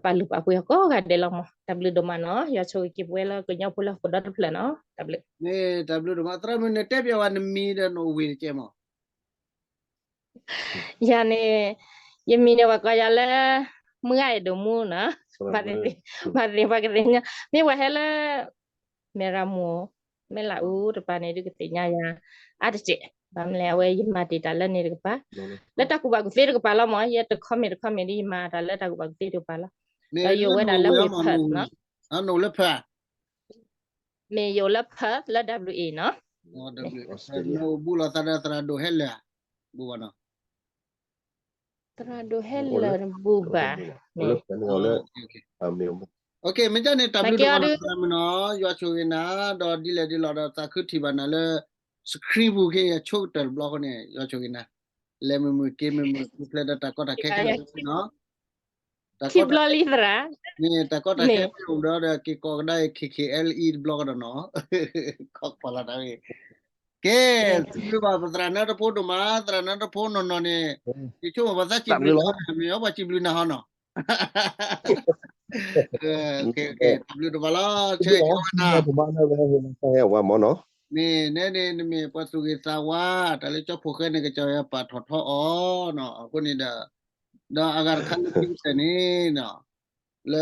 ပပာ်လုၢ်ပာ်ပှ့ၤအီၤကိးဂၤဒဲးလီၤမၢ်. တၢ်ဘျုးဒိၣ်မးနီၤ ယွၤဆိၣ်ဂ့ၤက့ၤပဝဲလၢကညီဖိလၢဟီၣ်ခိၣ်ဒီတဖျၢၣ်နီၤ တၢ်ဘျုး မ့ၢ်တၢ်ဘျုးဒိၣ်မး သရၣ်မုၣ် နတဲပျးဝဲနမံၤဒီးနအိၣ်ဝ့ၢ်တကဲမၢ် ယၤန့ၣ် ယမံၤန့ၣ် ပှၤကိးယၤလၢ မုၢ်ဂၤအဲၣ်ဒိးမူနီၤ ပှၤသ့ၣ်ပှၤကသ့ၣ်ညါ မ့ၢ်ပှၤဟဲလၢ မဲၢ်ရမိၢ် မဲၢ်လးအူတပၤန့ၣ် ဒုးကသ့ၣ်ညါယၤ အါတစဲး ဘၣ်မနုၤလဲၣ် အဝဲယမၤတ့ၢ်တၢ်လၢန့ၣ်တကပၤ လၢတၢ်ကူၣ်ဘၣ်ကူၣ်သ့တကပၤလီၤမၢ် ယဲတ comment တ comment ဒ်ယမၤတၢ်လၢတၢ်ကူၣ်ဘၣ်ကူၣ်သ့တကပၤလီၤ ဒီးယအိၣ်ဝဲဒၣ်လၢဝ့ၢ် Perth နီၤ နအိၣ်လၢ Perth မ့ၢ်ယအိၣ်လၢ Perth လၢ W A နီၤ နအိၣ်ဘူးလီၤသးဒီးသရၣ်ဒိၣ်ဟဲလၢာ် ဘူးဘၣ်နီၤ သရၣ်ဒိၣ်ဟဲလၢာ်တဘူးဘၣ် မ့ၢ်ကန့ၣ် တၢ်ဘျုးဒိၣ်မးနီၤ သရၣ်မုၣ်နီၤ ယွၤဆိၣ်ဂ့ၤနၤ ဒီးဒ်လဲၣ်ဒ်လဲၣ်ဒီး သးခုထံၣ်ဘၣ်နၤလၢ screen ပူၤခဲအံၤ အဆိကတၢၢ်တဘျီအဃိန့ၣ် ယွၤဆိၣ်ဂ့ၤနၤ လဲၤမုာ်မုာ်က့ၤမုာ်မုာ် ပူၤဖျဲးဒီးတၢ်ကီတၢ်ခဲခဲလၢာ်နီၤ တၢ်ကီတၢ်ခဲ မ့ၢ်တၢ်ကီတၢ်ခဲမ့ၢ်အိၣ်ဒီး က့ၤကိးကဒါအံၤ K K L E တဘျီကဒီးနီၤ ခီကပီၤလီၤတၢ်ဂ့ၢ် ကဲ စံးဘျုးဘၣ်ပသရၣ်နၢတဖိဒိၣ်မး သရၣ်နၢတဖိနီၢ်နီၢ်န့ၣ် ယဆိကမိၣ်ပှၤသးစံးဘျုးနၤ မ့ၢ်အီၤပှၤစံးဘျုးနၤဟီနီၤ တၢ်ဘျုးဒိၣ်မးလီၤ ဆၢဂ့ၤဆၢဝါနၤ မ့ၢ်နဲန့ၣ် နမ့ၢ်ပှၤသူၣ်ဂ့ၤသးဝါ တၢ်လၢကၠီဖိဃဲန့ၣ် ကစၢ်ယွၤပာ်ထီၣ်ထီအီၤနီၤ အဃိန့ၣ်ဒီး ဒီးအဂၤတခါလၢခံကတၢၢ်န့ၣ်နီၤ လၢ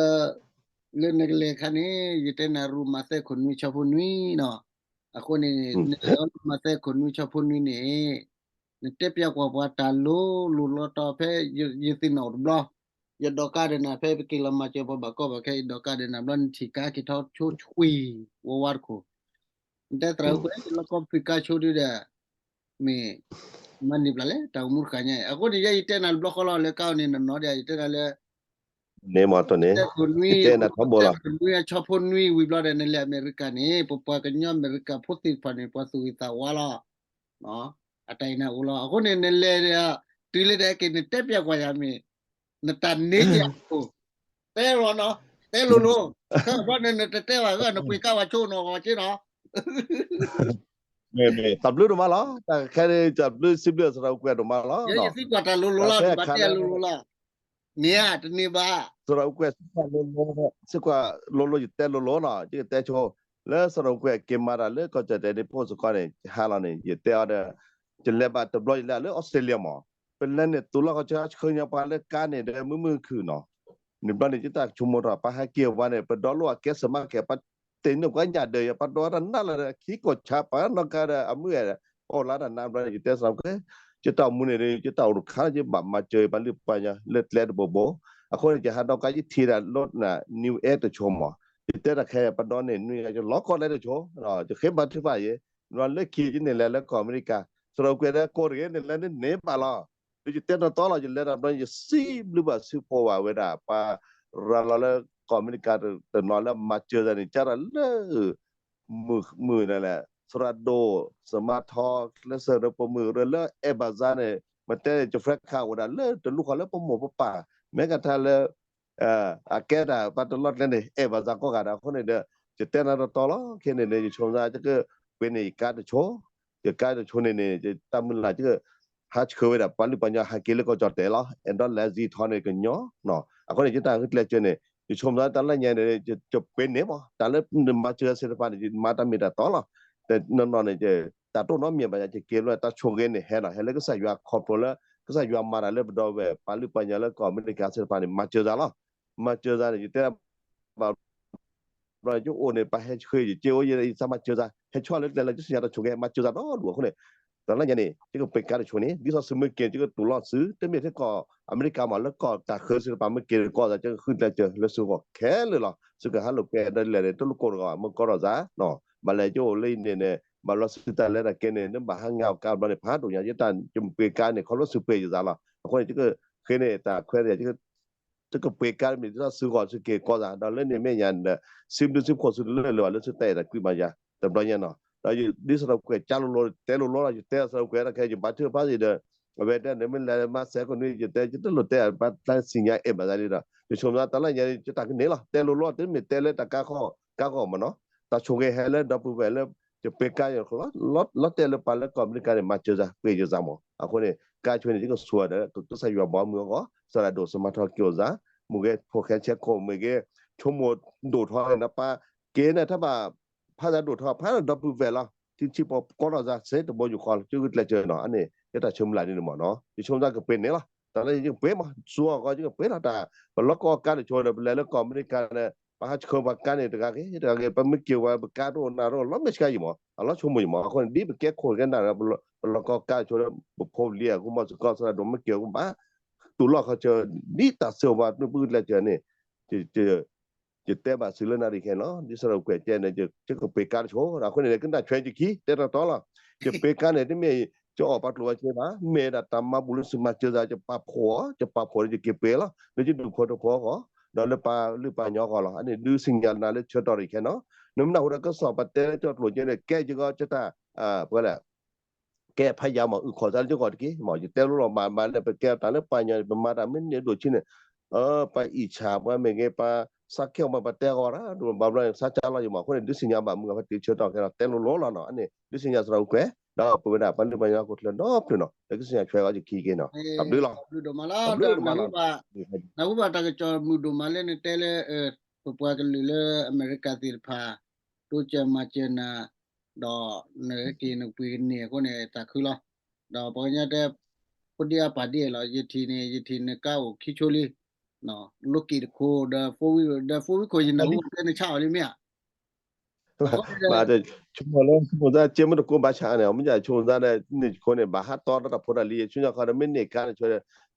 လၢနကလဲၤအခါန့ၣ် ယတဲနၤ ရိမၤသဲခိၣ်နွံ ဆၢဖိနွံနီၤ အဃိန့ၣ် နလဲၤအီၤ ရိမၤသဲခိၣ်နွံ ဆၢဖိနွံန့ၣ် နတဲပျးကွၢ်ပှၤတၢ်လိၤလိၤလီၤတီၤ ဖဲယသ့ၣ်နီၣ်အိၣ်တဘျီ ယဒိးကါဒီးနၤ ဖဲပက့ၤလီၤမၤစၢၤပှၤဘၣ်ကီဘၣ်ခဲ ယဒိးကါဒီးနၤဘျီ နထံၣ်ကါက့ၤထီၣ်ဆိဆွံ ဝါဝါတခိၣ် နတဲသရၣ်အူကွဲး လၢကီၢ်ဖုၣ်ကါဆိဒုဒီး မ့ၢ် မၤန့ၢ်ပျးလဲၣ် တၢ်အိၣ်မူတဃၣ်ညါအံၤ အဃိန့ၣ် ယဲယတဲနၤတဘျီဃီလီၤ လၢကါအီၤန့ၣ် နနီၢ်ဒံး ယတဲနၤလၢ န့ၣ်မ့ၢ်တန့ၣ် တဲခိၣ်နွံ ယတဲနၤထီဘိလီၤ ဆၢဖိနွံ အဆၢဖိနွံဝံၤဘျီဒီး နလဲၤအမဲရကၤန့ၣ် ပပှၤကညီအမဲရကၤဖိသ့ၣ်တဖၣ်န့ၣ် ပှၤသူၣ်ဂ့ၤသးဝါလီၤ အတၢ်အံၤန့ၣ်အိၣ်လီၤ အဃိန့ၣ် နလဲၤဒီး တုၤလၢဒၣ်က့ၤ နတဲပျးကွၢ်ယၤမ့ၢ် နတၢ်န့ၣ်ယၤအိၣ် တဲလီၤနီၤ တဲလိၤလိၤ ခဲအံၤန့ၣ် နတတဲဘၣ် နပှ့ၤကါဝဲဆိနီၤ ဝဲက့နီၤ မ့ၢ်မ့ၢ် တၢ်ဘျုးဒိၣ်မးလီၤ တၢ်ခဲန့ၣ် တၢ်ဘျုးစံးဘျုးသရၣ်အူကွဲးဒိၣ်မးလီၤ ယသံကွၢ်တၢ်လိၤလိၤလီၤ နဘၣ်တဲလိၤလိၤလီၤ မ့ၢ်ဧါ တန့ၢ်ဘၣ် သရၣ်အူကွဲး စံးကွၢ်လိၤလိၤ စံးကွၢ်လိၤလိၤ ယတဲလိၤလိၤနီၤ ယကတဲဆိ လၢသရၣ်အူကွဲးက့ၤမၤတၢ်လၢကီၢ်ကၠီၣ်တဲာ်န့ၣ် ဖိစ့ၢ်ကီးန့ၣ် ယဟါလီၤန့ၣ် ယတဲအီၤဒီး ယလဲၤဘၣ်တဘျီ ယလဲၤလၢအီစထြ့လယါမး ပလဲၤန့ၣ် သူၣ်လီၢ်ခီၣ်ဆၢဆှၢညီပှၤလၢကါန့ၣ်ဒီး မုာ်မုာ်ခုၣ်နီၤ န့ၣ်ဘျီန့ၣ် ယတၢ်ဆိကမိၣ်ထီၣ် ပှၤဟဲက့ၤပှၤန့ၣ် ပဒီလိၣ်အကဲစမးကဲ ပှၤတ့ၢ်န့ၢ်ပှၤညၣ်ဒၢးယၤ ပှၤဒိးတၢ်နးလၢခံကီၢ်ဆၣ် ပှၤနီၢ်ကါဒီး အမုၢ်အဲၣ် အိၣ်လၢတၢ်နးဘျီန့ၣ် ယတဲသရၣ်အူကွဲး ယတၢ်အိၣ်မူန့ၣ် ယတၢ်အိၣ်တခါ ယဘၣ်မၤစၢၤပှၤလုၢ်ပှၤကညီလၢကျဲတဘိဘိ အဃိန့ၣ် ယဟးဒီးကါ ယထံၣ်ဒၣ်လၢ News Air တဆိမး ယတဲတၢ်ခဲအံၤ ပဒီန့ၣ် နွံဂၤ ယလီၤကီၢ်လဲတဆိ ယဃ့ဘါထုကဖၣ်ယဲ လၢခံယန့ၣ်လဲၤလၢကီၢ်အမဲရကၤ သရၣ်အူကွဲးဒီး ကိးတဂ့ၤန့ၣ် လဲၤန့ၣ်န့ၢ်ဘၣ်လီၤ ဒီးယတဲတီတီလီၤ ယလဲၤတၢ်ဘျီ ယစံးဘျုးဘၣ်စံးဖှိၣ်ဘၣ်ဝဲဒၣ် ပှၤရၤလီၤလၢကီၢ်အမဲရကၤတနီၤလၢမၤစၢၤတၢ်န့ၣ် ကၢ်တၢ်လၢ မုာ်မုာ်န့ၣ်လဲၣ် သရၣ်ဒိၣ် စမါထီ လၢစၢၤရၢ ပမုၢ်ရၢလၢအဲၣ်ဘၣ်စါန့ၣ် မ့ၢ်တဲန့ၣ် ကဖျဲခးဝဲဒၣ်လၢတလူၢ်ဃီလၢပမိၢ်ပပၢ် မ့ၢ်ကထါလၢ အကဲတၢ်ပှၤတလီၢ်ကျဲန့ၣ် အဲၣ်ဘၣ်စါကိးဂၤဒဲးအဃိန့ၣ်ဒီး ယတဲနၤတီတီလီၤ ခဲန့ၣ်န့ၣ် ယဆိကမိၣ် ယကပှ့ၤန့ၢ်ယကါတဆိ ယကါတဆိန့ၣ်န့ၣ် ယတၢ်မုၢ်လၢ် ယဟးဆှၢဝဲဒၣ် ပှၤလုၢ်ပှၤကညီဟဲက့ၤလၢကီၢ်ကၠီၣ်တဲာ်လီၤ အဲၣ်ဒိးလဲၤစံးထီၣ်န့ၣ်ကညီ အဃိန့ၣ် ယတၢ်ဂုာ်ကျဲးစၢးန့ၣ် ယဆိကမိၣ်တၢ်လၢညါန့ၣ် ယပှ့ၤန့ၢ်မး တၢ်လၢနမၤစၢၤသ့ၣ်တဖၣ်န့ၣ် ယမၤတၢ်မ့ၢ်တၢ်တီလီၤ တနီၤနီၤန့ၣ် တၢ်တိၢ်နီတမံၤဘၣ်ညါ ယက့ၤလၢတၢ်ဆိၣ်ဂ့ၤန့ၣ် ဟဲလီၤ ဟဲလၢကစၢ်ယွၤခီဖျိလၢ ကစၢ်ယွၤမၤတၢ်လၢပဒီဝဲၢ် ပှၤလုၢ်ပှၤကညီလၢကီၢ်အမဲရကၤသ့ၣ်တဖၣ်န့ၣ် မၤစၢၤသးလီၤ မၤစၢၤသးန့ၣ် ယတဲဘၣ် ဘျီယအိၣ်န့ၣ် ပှၤဟဲဆှၢယက့အိၣ် ယသးမၤစၢၤသး ဟဲဆီလၢကျဲလၢယစံၣ်ညါတၢ်ဆိၣ်ဂ့ၤ မၤစၢၤသးဒီဒူၣ်အဃိန့ၣ် တၢ်လၢညါန့ၣ် ယကပှ့ၤကါတဆိန့ၣ် ဒ်သိးသုးမုၢ်က့ၤ ယကတူၢ်လိာ်သု တမ့ၢ်ထဲကီၢ်အမဲရကၤမး လၢကီၢ်တၢ်ဃၢၤစ့ၢ်တဖၣ်မ့ၢ်က့ၤတကီၢ်သး ယကဃုကျဲးစၢးလၢသုဂီၢ်ခဲလၢာ်လီၤ. သုကဟးလိာ်ကွဲဒီးလဲၣ်န့ၣ် တလိၣ်ကိၢ်တဂီၢ် မ့ၢ်ကီထီၣ်သး ဘၣ်လဲၣ်ယအိၣ်လၢအံၤန့ၣ်န့ၣ် ဘၣ်လီၤသုတၢ်လဲၤတၢ်ကဲန့ၣ် နဘၣ်ဟးငါအီၣ်ကါဘျီန့ၣ် ဖးဒိၣ်ညါ ယတၢ်ယမ့ၢ်ပှ့ၤကါန့ၣ် ခီဖျိသုပှ့ၤယသးလီၤ. အဃိန့ၣ် ယကဃ့န့ၣ် တၢ်ခွဲး ယကပှ့ၤကါမ့ၢ်ဒ်သိးသုဂီၢ်သုက့ၤကီၢ်သး ဒီးလၢန့ၣ်မ့ၢ်ညါဒီး စံးဘျုးစံးဖှိၣ်သုတလၢာ်လၢၤဘၣ်လၢသုတၢ်အဲၣ်တၢ်ကွံမၤယၤ တဘျီညါနီၤ ဒီးဒ်သိးဒီးကွဲးကါလိၤလိၤ တဲလိၤလိၤလီၤ ယတဲအသးကွဲးတၢ်ခဲ ယဘါထုကဖၣ်စ့ၢ်ဒီး အဝဲတဲန့ၣ်မ့ၢ်လဲၤမၤစဲးကိးနွံ ယတဲ ယတလိၣ်တဲ ဘၣ်တၢ်စံၣ်ညါအဲၣ်ဘၣ်သးလံဒီး ယဆိမိၣ်သးတၢ်လၢညါ ယတၢ်ကန့ၢ်လီၤ တဲလိၤလိၤ တမ့ၢ်တဲလၢတၢ်ကါဃီကါဂီၢ်မးနီၤ တၢ်ဆိၣ်ဂ့ၤဟဲလၢဒီပုၢ်ဝဲၢ်လၢ ယပှ့ၤကါ လီၤတဲာ်လၢပှၤလၢကီၢ်အမဲရကၤန့ၣ် မၤစၢၤသး ပှ့ၤစၢၤသးမး အဃိန့ၣ် ကါဆိန့ၣ် ယကဆိၣ်ဒီး ကစၢ်ယွၤဘီမုၢ်အဂီၢ် သရၣ်ဒိၣ်စမၤထီၣ်က့ၤအိၣ်သး မ့ၢ်ဂ့ၤ ဖိၣ်ဃဲဆဲခိၣ် မ့ၢ်ဂ့ၤ ဆိကမိၣ်ဒိၣ်ထီၣ်န့ၣ် ပှၤက့ၤန့ၣ် တဘၣ်ဖးသးဒိၣ်ထီၣ် ဖးဒီပုၢ်ဝဲၢ်လီၤ ထံဆံးပှၤကီထီၣ်သး စ့တဘိယူၢ်ဃီလီၤ ကဂုာ်ကျဲးစၢးနီၤ အန့ၣ် ယတၢ်ဆိမိၣ်လၢ်ဒ်န့ၣ်မးနီၤ ယဆိမိၣ်သးကပှ့ၤန့ၣ်လီၤ တၢ်လၢယကပှ့ၤမး စူအီၤကီ ယကပှ့ၤလီၤ တၢ် ပလီၢ်ကီကါတဆိဒီး ပလဲၤလၢကီၢ်အမဲရကၤန့ၣ် ပဟးဆှၢပှၤကါန့ၣ် တဂၤဂ့ၤ တဂၤဂ့ၤ ပမ့ၢ်က့ၤဝဲ ပကါတအိၣ်နၢ်တအိၣ် လီၤမ့ၢ်ဆှးယံၤမး အလီၤဆိကမိၣ်ယံၤမး အဃိန့ၣ် ဒ်ပကဲခိၣ်ကဲနၢ်ဒီး ပလီၢ်ကီကါတဆိဒီး ပဖိပလံၤအဂီၢ် မီၢ်စ့ၢ်ကီး သရၣ်ဒိၣ်မ့ၢ်က့ၤအဂီၢ်ဘၣ် တူၢ်လိာ်ခီဆၢ ဒ်တၢ်စၢၤဝဲ နုၢ်ပဂုာ်ကျဲးစၢးန့ၣ် ယတဲဘၣ်သုလၢနၣ်ရံၣ်ခဲနီၤ ဒ်သိးဒီးကွဲးကဲန့ၣ် ယကပှ့ၤကါတဆိ အဃိန့ၣ် ကနၣ်ဆွဲယခံ တဲတီတီလီၤ ယပှ့ၤကါန့ၣ် တမ့ၢ် ယအီၣ်ပှၤကျိာ်ဝဲကဲဘၣ် မ့ၢ်ဒၣ်တၢ်မၤဘူၣ်လၢသုမၤစၢၤသး ယပာ်ဖှိၣ်အီၤ ယပာ်ဖှိၣ်ဒီးယက့ၤပှ့ၤလီၤ လၢယဒူၣ်ဖိထၢဖိအဂီၢ် ဒီးလၢပှၤလုၢ်ပှၤကညီအဂီၢ်လီၤ အန့ၣ်ဒုးသ့ၣ်ညါနၤလၢဆၢကတီၢ်ရံၣ်ခဲနီၤ နမ့ၢ်နၢ်ဟူဒီးကစီၣ်ပတဲလၢကၠီကျိာ်ကဲန့ၣ် ကဲယဂီၢ်ကတၢၢ် ပှၤလဲၣ် ကဲဖးယံၤမး အုၣ်ခီၣ်သးလၢယဂီၢ်တက့ၢ် မ့ၢ်ယတဲလိၤလိၤမး မၤလၢပကဲတၢ်လၢပှၤကညီန့ၣ် ပမၤတၢ်မ့ၢ်န့ၢ်ဒိၣ်ဆံးန့ၣ် ပှၤအံၣ်ဆၣ်ပှၤမ့ၢ်ဂ့ၤ ပှၤစးခဲအီၤမး ပတဲအဂီၢ်ရၣ် ဒိၣ်ဘၣ်ဘျီန့ၣ် စးကါလီၤယံၤမး အဃိန့ၣ် ဒုးသ့ၣ်ညါဘၣ်မုၢ်ဂၤဖဲတ့ဆၢကတီၢ်ခဲနီၤ တဲလိၤလိၤလီၤနီၤ အန့ၣ် ဒုးသ့ၣ်ညါသရၣ်အိၣ်ကွဲး ဒီးပဝဲဒၣ်ပှၤလုၢ်ပှၤကညီခိၣ်ချၢဒီဖျၢၣ်နီၤ လၢကသ့ၣ်ညါဆွဲအီၤယခံက့ၤနီၤ တၢ်ဘျုးလီၤ တၢ်ဘျုးဒိၣ်မးလီၤ တၢ်နၢ်ဟူဘၣ် နၢ်ဟူဘၣ်တၢ်ကစီၣ်မုာ်ဒိၣ်မးလၢနတဲလၢ ပပှၤကလုာ်လၢအမဲရကၤသ့ၣ်တဖၣ် တိစၢၤမၤစၢၤနၤ ဒီးနက့ၤနပှ့ၤကန့ၢ်အဃိန့ၣ် သးခုလီၤ. ဒီးပှၤကညီတဲ ဖိဒံအါပၢ်ဒံလီၤ ယထံၣ်န့ၣ် ယထံၣ်နကါအိၣ်ခံဆိလံ လိးက့ၤတခိၣ် ဒီး four wheel ဒီး four wheel ခိၣ် ယနၢ်ဟူဘၣ်တဲနဆါအီၤလံမ့ၢ်ဧါ ဘၣ်ဆိကမိၣ်လၢ ဆိကမိၣ်သးကဲမ့ၢ်တကိးဘၣ်ဆၣ်န့ၣ် မ့ၢ်ယဆိကမိၣ်သးန့ၣ် န့ၢ်ခိၣ်န့ၣ် ဘၣ်ဟးတီဒီးတၢ်ဖိတၢ်လံၤ ဆူညါခီဒီး မ့ၢ်န့ၢ်ကါတဆိ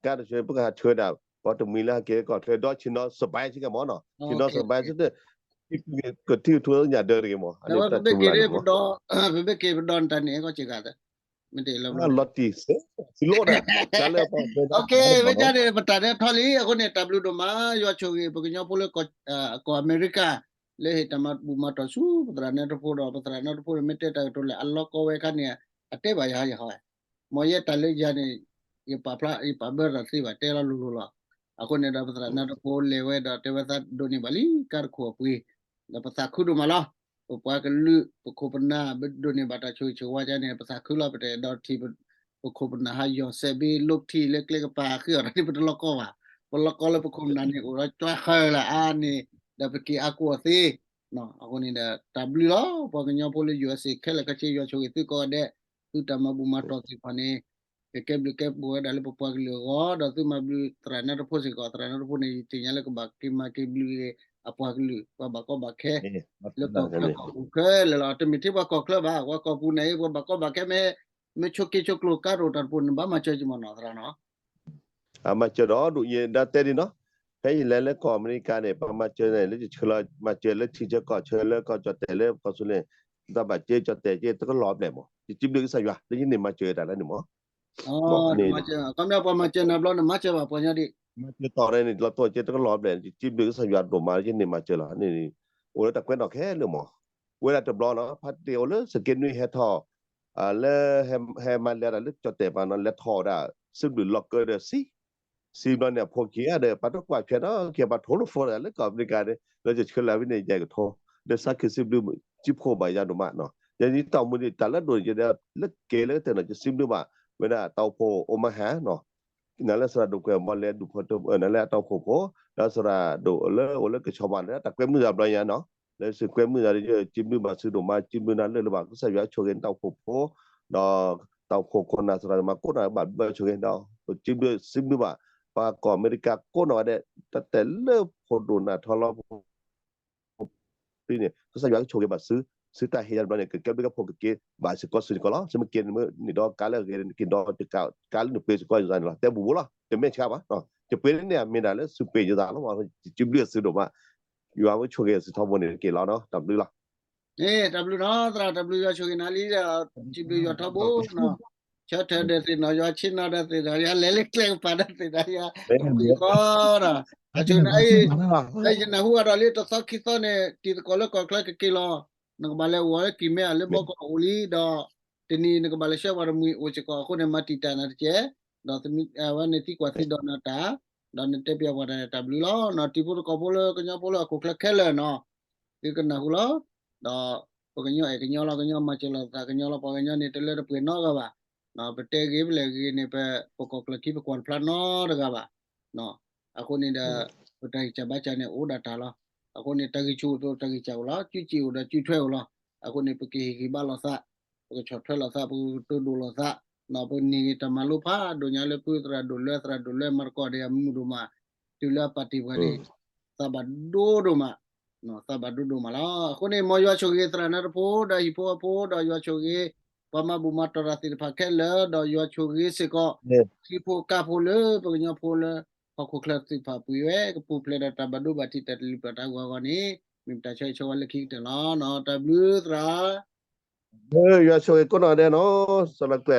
ကါတဆိ ပကဟးဆှၢဒၣ် ပှၤတမှံၤလၢဟဲက့ၤကီၢ်ချၢ ဒီးဆ့ၣ်နီၤစဘဲဆ့ကဲမ့ၢ်နီၤ ဆ့ၣ်နီၤစဘဲ ကထံၣ်ကထူညၣ်ဒၢတဂ့ၤမ့ၢ် အန့ၣ်ပတၢ်ဆိကမိၣ်လၢ်န့ၣ်မ့ၢ် ပမ့ၢ်က့ၤပဒီ ပဒီနတၢ်န့ၣ်ကီၢ်စ့ၢ်ကီး မ့ၢ်တ့ၢ်လၢ လီၤတံၢ်စ့ စံးလိၣ်ဒၣ် တၢ်လၢပှၤ မ့ၢ်ဒ်န့ၣ် ပတၢ်ဒဲးထီၣ်လံ အဃိန့ၣ် တၢ်ဘျုးဒိၣ်မး ယွၤဆိၣ်ဂ့ၤ ပကညီဖိလၢ ကီၢ်အမဲရကၤ လၢဟ့ၣ်တၢ်မၤဘူၣ်မၤတီၢ်ဆူ ပသရၣ်နၢတဖိဒီး ပသရၣ်နၢတဖိန့ၣ် မ့ၢ်တဲတၢ်ကတိၤလဲၣ် အလီၢ်ကီဝဲခါန့ၣ် အတဲဘၣ်ယၤယဟီ မ်ယဲတၢ်လၢယၤန့ၣ် ယပာ်ဖျါ ယပာ်ဘၢတၢ်သ့ဘၣ် တဲလီၤလိၤလိၤလီၤ. အဃိန့ၣ်ဒီး ပသရၣ်နၢတဖိလဲၤဝဲဒီး တဲဝဲသးဒိးန့ၢ်ဘၣ်လံ ကါတခိၣ်အပှ့ၤ ဒီးပသးခုဒိၣ်မးလီၤ. ပပှၤကလုာ် ပခိၣ်ပနၢ် ပဒိးန့ၢ်ဘၣ်တၢ်ဆိၣ်ဂ့ၤဆိၣ်ဝါကန့ၣ် ပသးခုလီၤ ပတအဲၣ်ဒိးထံၣ် ပခိၣ်ပနၢ်ဟးယီၤစဲးဘ့ လိးထံၣ်လၢကျဲကပၤဃုအီၤ တၢ်ဒ်ပတလီၢ်ကီဘၣ်. ပလီၢ်ကီလၢပခိၣ်ပနၢ်န့ၣ် အိၣ်ဒီးကွၢ်ဃၢလၢအါန့ၣ် ဒီးပက့ၤအါကိးအီၤသ့ အဃိန့ၣ်ဒီး တၢ်ဘျုးလီၤ ပှၤကညီဖိလၢ ယူအက်စ့ ခဲလၢာ်ခဲဆ့ ယွၤဆိၣ်ဂ့ၤသုကိးဂၤဒဲး သုတၢ်မၤဘူၣ်မၤတီၢ်သ့ၣ်တဖၣ်န့ၣ် ကကဲဘျုးကဲဖှိၣ်ဝဲဒၣ်လၢပပှၤကလုာ်အဂီၢ် ဒီးသုမၤဘျုးသရၣ်နၢတဖိစ့ၢ်ကီး သရၣ်နၢတဖိန့ၣ် ယသ့ၣ်ညါလၢကဘၣ်က့ၤမၤက့ၤဘျုးက့ၤ အပှၤကလုာ် ပှၤဘၣ်ကီဘၣ်ခဲ လၢကီၢ်ချၢကီၢ်ပူၤခဲလၢာ်လီၤ. တမ့ၢ်ထဲပှၤကီၢ်ချၢဘၣ် ပှၤကီၢ်ပူၤန့ၣ် ပှၤဘၣ်ကီဘၣ်ခဲမ့ၢ် မ့ၢ်ဆိးက့ဆိးကျိၤကါတအိၣ်တၢ်တပိၢ်န့ၣ် ဘၣ်မၤစၢၤက့ၤမ့ၢ်နီၤ သရၣ်နီၤ အမၤစၢၤဒီးဒိၣ်ယဲ ဒ်တဲဒ်နီၤ ဖဲယလဲၤလၢကီၢ်အမဲရကၤန့ၣ် ပှၤမၤစၢၤန့ၣ် လၢယဆှၢလီၤ မၤစၢၤလၢထံဆၢကီၢ်ဆၢလၢကီၢ်ကၠီၣ်တဲာ်လၢကီၢ်သူလ့ၤ တၢ်ဘၣ်စၢၤကၠီၣ်တဲာ်က့ တကလီၤဘျဲၣ်မး ယစံးဘျုးကစၢ်ယွၤ လၢယန့ၢ်မၤစၢၤတၢ်လၢန့ၣ်မး မ့ၢ်န့ၣ် မၤစၢၤတီၢ်န့ၣ် လီၤတိၢ်က့ တကလီၤဘျဲၣ် ယစံးဘျုးကစၢ်ယွၤဒိၣ်မး လၢယန့ၢ်မၤစၢၤလီၤန့ၣ် အိၣ်လၢတၢ်ကွဲးနီၣ်ခဲလၢာ်မး ဝဲဒၣ်တဘျီနီၤ ဖါတံၢ်အိၣ်လၢစက့နွံဟဲထီၣ် လၢ ဟဲမၤလဲၤတၢ်လၢကၠီၣ်တဲာ်ပၤနီၤ လဲၤထီၣ်ဝဲဒၣ် စံးဘျုးလီၤကၢဒီးစံး စံးဘျီန့ၣ် အဖိခံဂၤဒီး ပှၤတကွၢ်ထွဲဒီး ကဲပှၤထိလိာ်ဖိတဂၤလၢကီၢ်အမဲရကၤန့ၣ် လၢယဆှၢလီၤဝဲန့ၣ် ယကထိ ဒီးစးခံစံးဘျုး စံးဖှိၣ်ဘၣ်ယၤဒိၣ်မးနီၤ ယတၢ်အိၣ်မူန့ၣ် တၢ်လၢဒိၣ်န့ၣ် လၢကဲလၢကတၢၢ်နီၤ ယစံးဘျုးဘၣ် ဝဲဒၣ်တၢ်အိၣ်ဖှိၣ်အိၣ်မဟါနီၤ နၤလၢသရၣ်ဒိၣ်ကွဲးမီၤလဲၤဒူၣ်ဖိ နၤလၢအတၢ်အိၣ်ဖှိၣ်ဖိ ဒီးသရၣ်ဒိၣ်လၢအိၣ်လၢကဆီဘၣ်လၢတၢ်ကွဲမုာ်သးဘျီညါနီၤ လၢသုကွဲမုာ်သးဒီး ယစံးဘျုးဘၣ်သုဒိၣ်မး စံးဘျုးနၤလၢလၢဘၣ် ကစၢ်ယွၤဆိၣ်ဂ့ၤနတၢ်အိၣ်ဖှိၣ်ဖိ ဒီးတၢ်အိၣ်ဖှိၣ်ခိၣ်နၢ်သရၣ်မၤကိးနီၢ်ဘၣ်ဘျၢဆိၣ်ဂ့ၤဒီး စံးဘျုးစံးဘျုးဘၣ် ပှၤကီၢ်အမဲရကၤကိးနီၢ်ဂၤဒဲး တၢ်တဲလၢဖိဒိၣ်နၢ်ထီလီၤ တၢ်ဘျုးလီၤ. တၢ်ဘျုးနီၣ်တၢ်ဘျုးလီၤ. ကစၢ်ယွၤကဆိၣ်ဂ့ၤဘၣ်သု, သုတၢ်ဟ့ၣ်ယၤတဘျီန့ၣ် ကကဲဘျုးကဲဖှိၣ် ကက့ၤဘၣ်စ့ၢ်ကီးသုစ့ၢ်ကီးလီၤ. သုမ့ၢ်က့ၤန့ၣ်ဒီးကါလၢအဂ့ၤန့ၣ် က့ၤဒီးကါလၢနပှ့ၤစ့ၢ်ကီးယၤန့ၣ်လီၤ. တဲဘူးဘူးလီၤ. တမ့ၢ်ဆါဘၣ်, တပှ့ၤန့ၣ်န့ၣ် မ့ၢ်ဒၣ်လၢသုပှ့ၤယသးလီၤ. စံးဘျုးသုဒိၣ်မး, ယွၤမ့ၢ်ဆိၣ်ဂ့ၤသုထီဘိန့ၣ်က့ၤလီၤနီၤ. တၢ်ဘျုးလီၤ. တၢ်ဘျုးနီၤ သရၣ် တၢ်ဘျုးယွၤဆိၣ်ဂ့ၤနၤလံဒီး စံးဘျုးယွၤထီဘိနီၤ. ဆၢထၢၣ်ဒီးသ့ၣ်နီၤ ယွၤဆ့ၣ်နီၤဒီးသ့ၣ်ဒီး ယွၤလဲၤလၢကျဲကပၤဒီးသ့ၣ်ဒီး ယွၤပှ့ၤကီးဒီး အဆိန့ၣ် တၢ်ယနၢ်ဟူအဒီးလံ တသီခံသီန့ၣ် တံၤသကိးလၢကီၢ်ချၢကက့ၤလီၤ. နကဘၣ်လဲၤအိၣ်ဝဲလၢကံၢ်မဲအလၢဘီကီၢ်အိၣ်လံဒီး တနံၤနကဘၣ်လဲၤဆှၢပှၤတမှံၤအိၣ်စ့ၢ်ကီးအဃိန့ၣ် မၤတံာ်တာ်နၤတက့ၢ်. ဒီးအဝဲန့ၣ်သံကွၢ်သံဒိးနၤတၢ် ဒီးနတဲပၠးပှၤတၢ်တၢ်ဘျုးလီၤနီၤ. တံၤဖိသကိးဖိလၢကညီဖိလၢဟီၣ်ခိၣ်ချၢခဲလၢာ်နီၤ သုကနၢ်ဟူလီၤ. ဒီးပကညီအဲၣ်ကညီလီၤ ကညီမၤစၢၤလိာ်သးကညီလီၤ ပှၤကညီန့ၣ် တလၢတပှဲၤနီတဂၤဘၣ်. ပတဲဂ့ၤပလဲၤဂ့ၤန့ၣ် ပ ပကီၢ်ကျၢၢ်ခံပကွၢ်တဖျါနီတဂၤဘၣ်. အဃိန့ၣ်ဒီး ပတၢ်ဂံၢ်စၢ်ဘါစၢ်န့ၣ်အိၣ်ဒၣ်တၢ်လီၤ. အဃိန့ၣ် တၢ်ဂံၢ်ဆူၣ်အိၣ်ဒီးတၢ်ဂံၢ်စၢ်အိၣ်လီၤ စုစ့ၢ်အိၣ်ဒီးစုထွဲအိၣ်လီၤ. အဃိန့ၣ် ပကဟ့ၣ်ဂံၢ်ဘါလိာ်သး ပကဆီၣ်ထွဲလိာ်သး ပကတိၤဒိၣ်လိာ်သး ပန့ၢ်ဂ့ၤတၢ်မၤလိဖးဒိၣ်ညါလၢဖုသရၣ်ဒိၣ်လွဲ သရၣ်ဒိၣ်လွဲမၤသကိးဒီးအမုာ်ဒိၣ်မး တုၤလၢအပာ်တ့ၢ်ပှၤန့ၣ် သးဘၣ်ဒိဒိၣ်မး သးဘၣ်ဒိဒိၣ်မးလီၤ. အဃိန့ၣ် မ်ယွၤဆိၣ်ဂ့ၤသရၣ်နါတဖိ ဒီးဟံၣ်ဖိဃီဖိ ဒီးယွၤဆိၣ်ဂ့ၤ ပှၤမၤဘူၣ်မၤတီၢ်တၢ်သ့ၣ်တဖၣ်ခဲလၢာ် ဒီးယွၤဆိၣ်ဂ့ၤစ့ၢ်ကီး ထံဖိကီၢ်ဖိလၢပကညီဖိလၢ ဟီၣ်ခိၣ်ချၢသ့ၣ်တဖၣ်ပူၤဝဲ ကပူၤဖျဲးဒီးတၢ်ဘၣ်ဒိဘၣ်ထံးတၢ်တလုၢ်ပာ်တၢ်ဂီၤဂီၤန့ၣ် မ့ၢ်ပတၢ်ဆၢဂ့ၤဆၢဝါလၢခံကတၢၢ်လီၤ. တၢ်ဘျုးသရၣ် ယွၤဆိၣ်ဂ့ၤကိးနီၢ်ဒဲးနီၤ စီၤလီၤကွဲ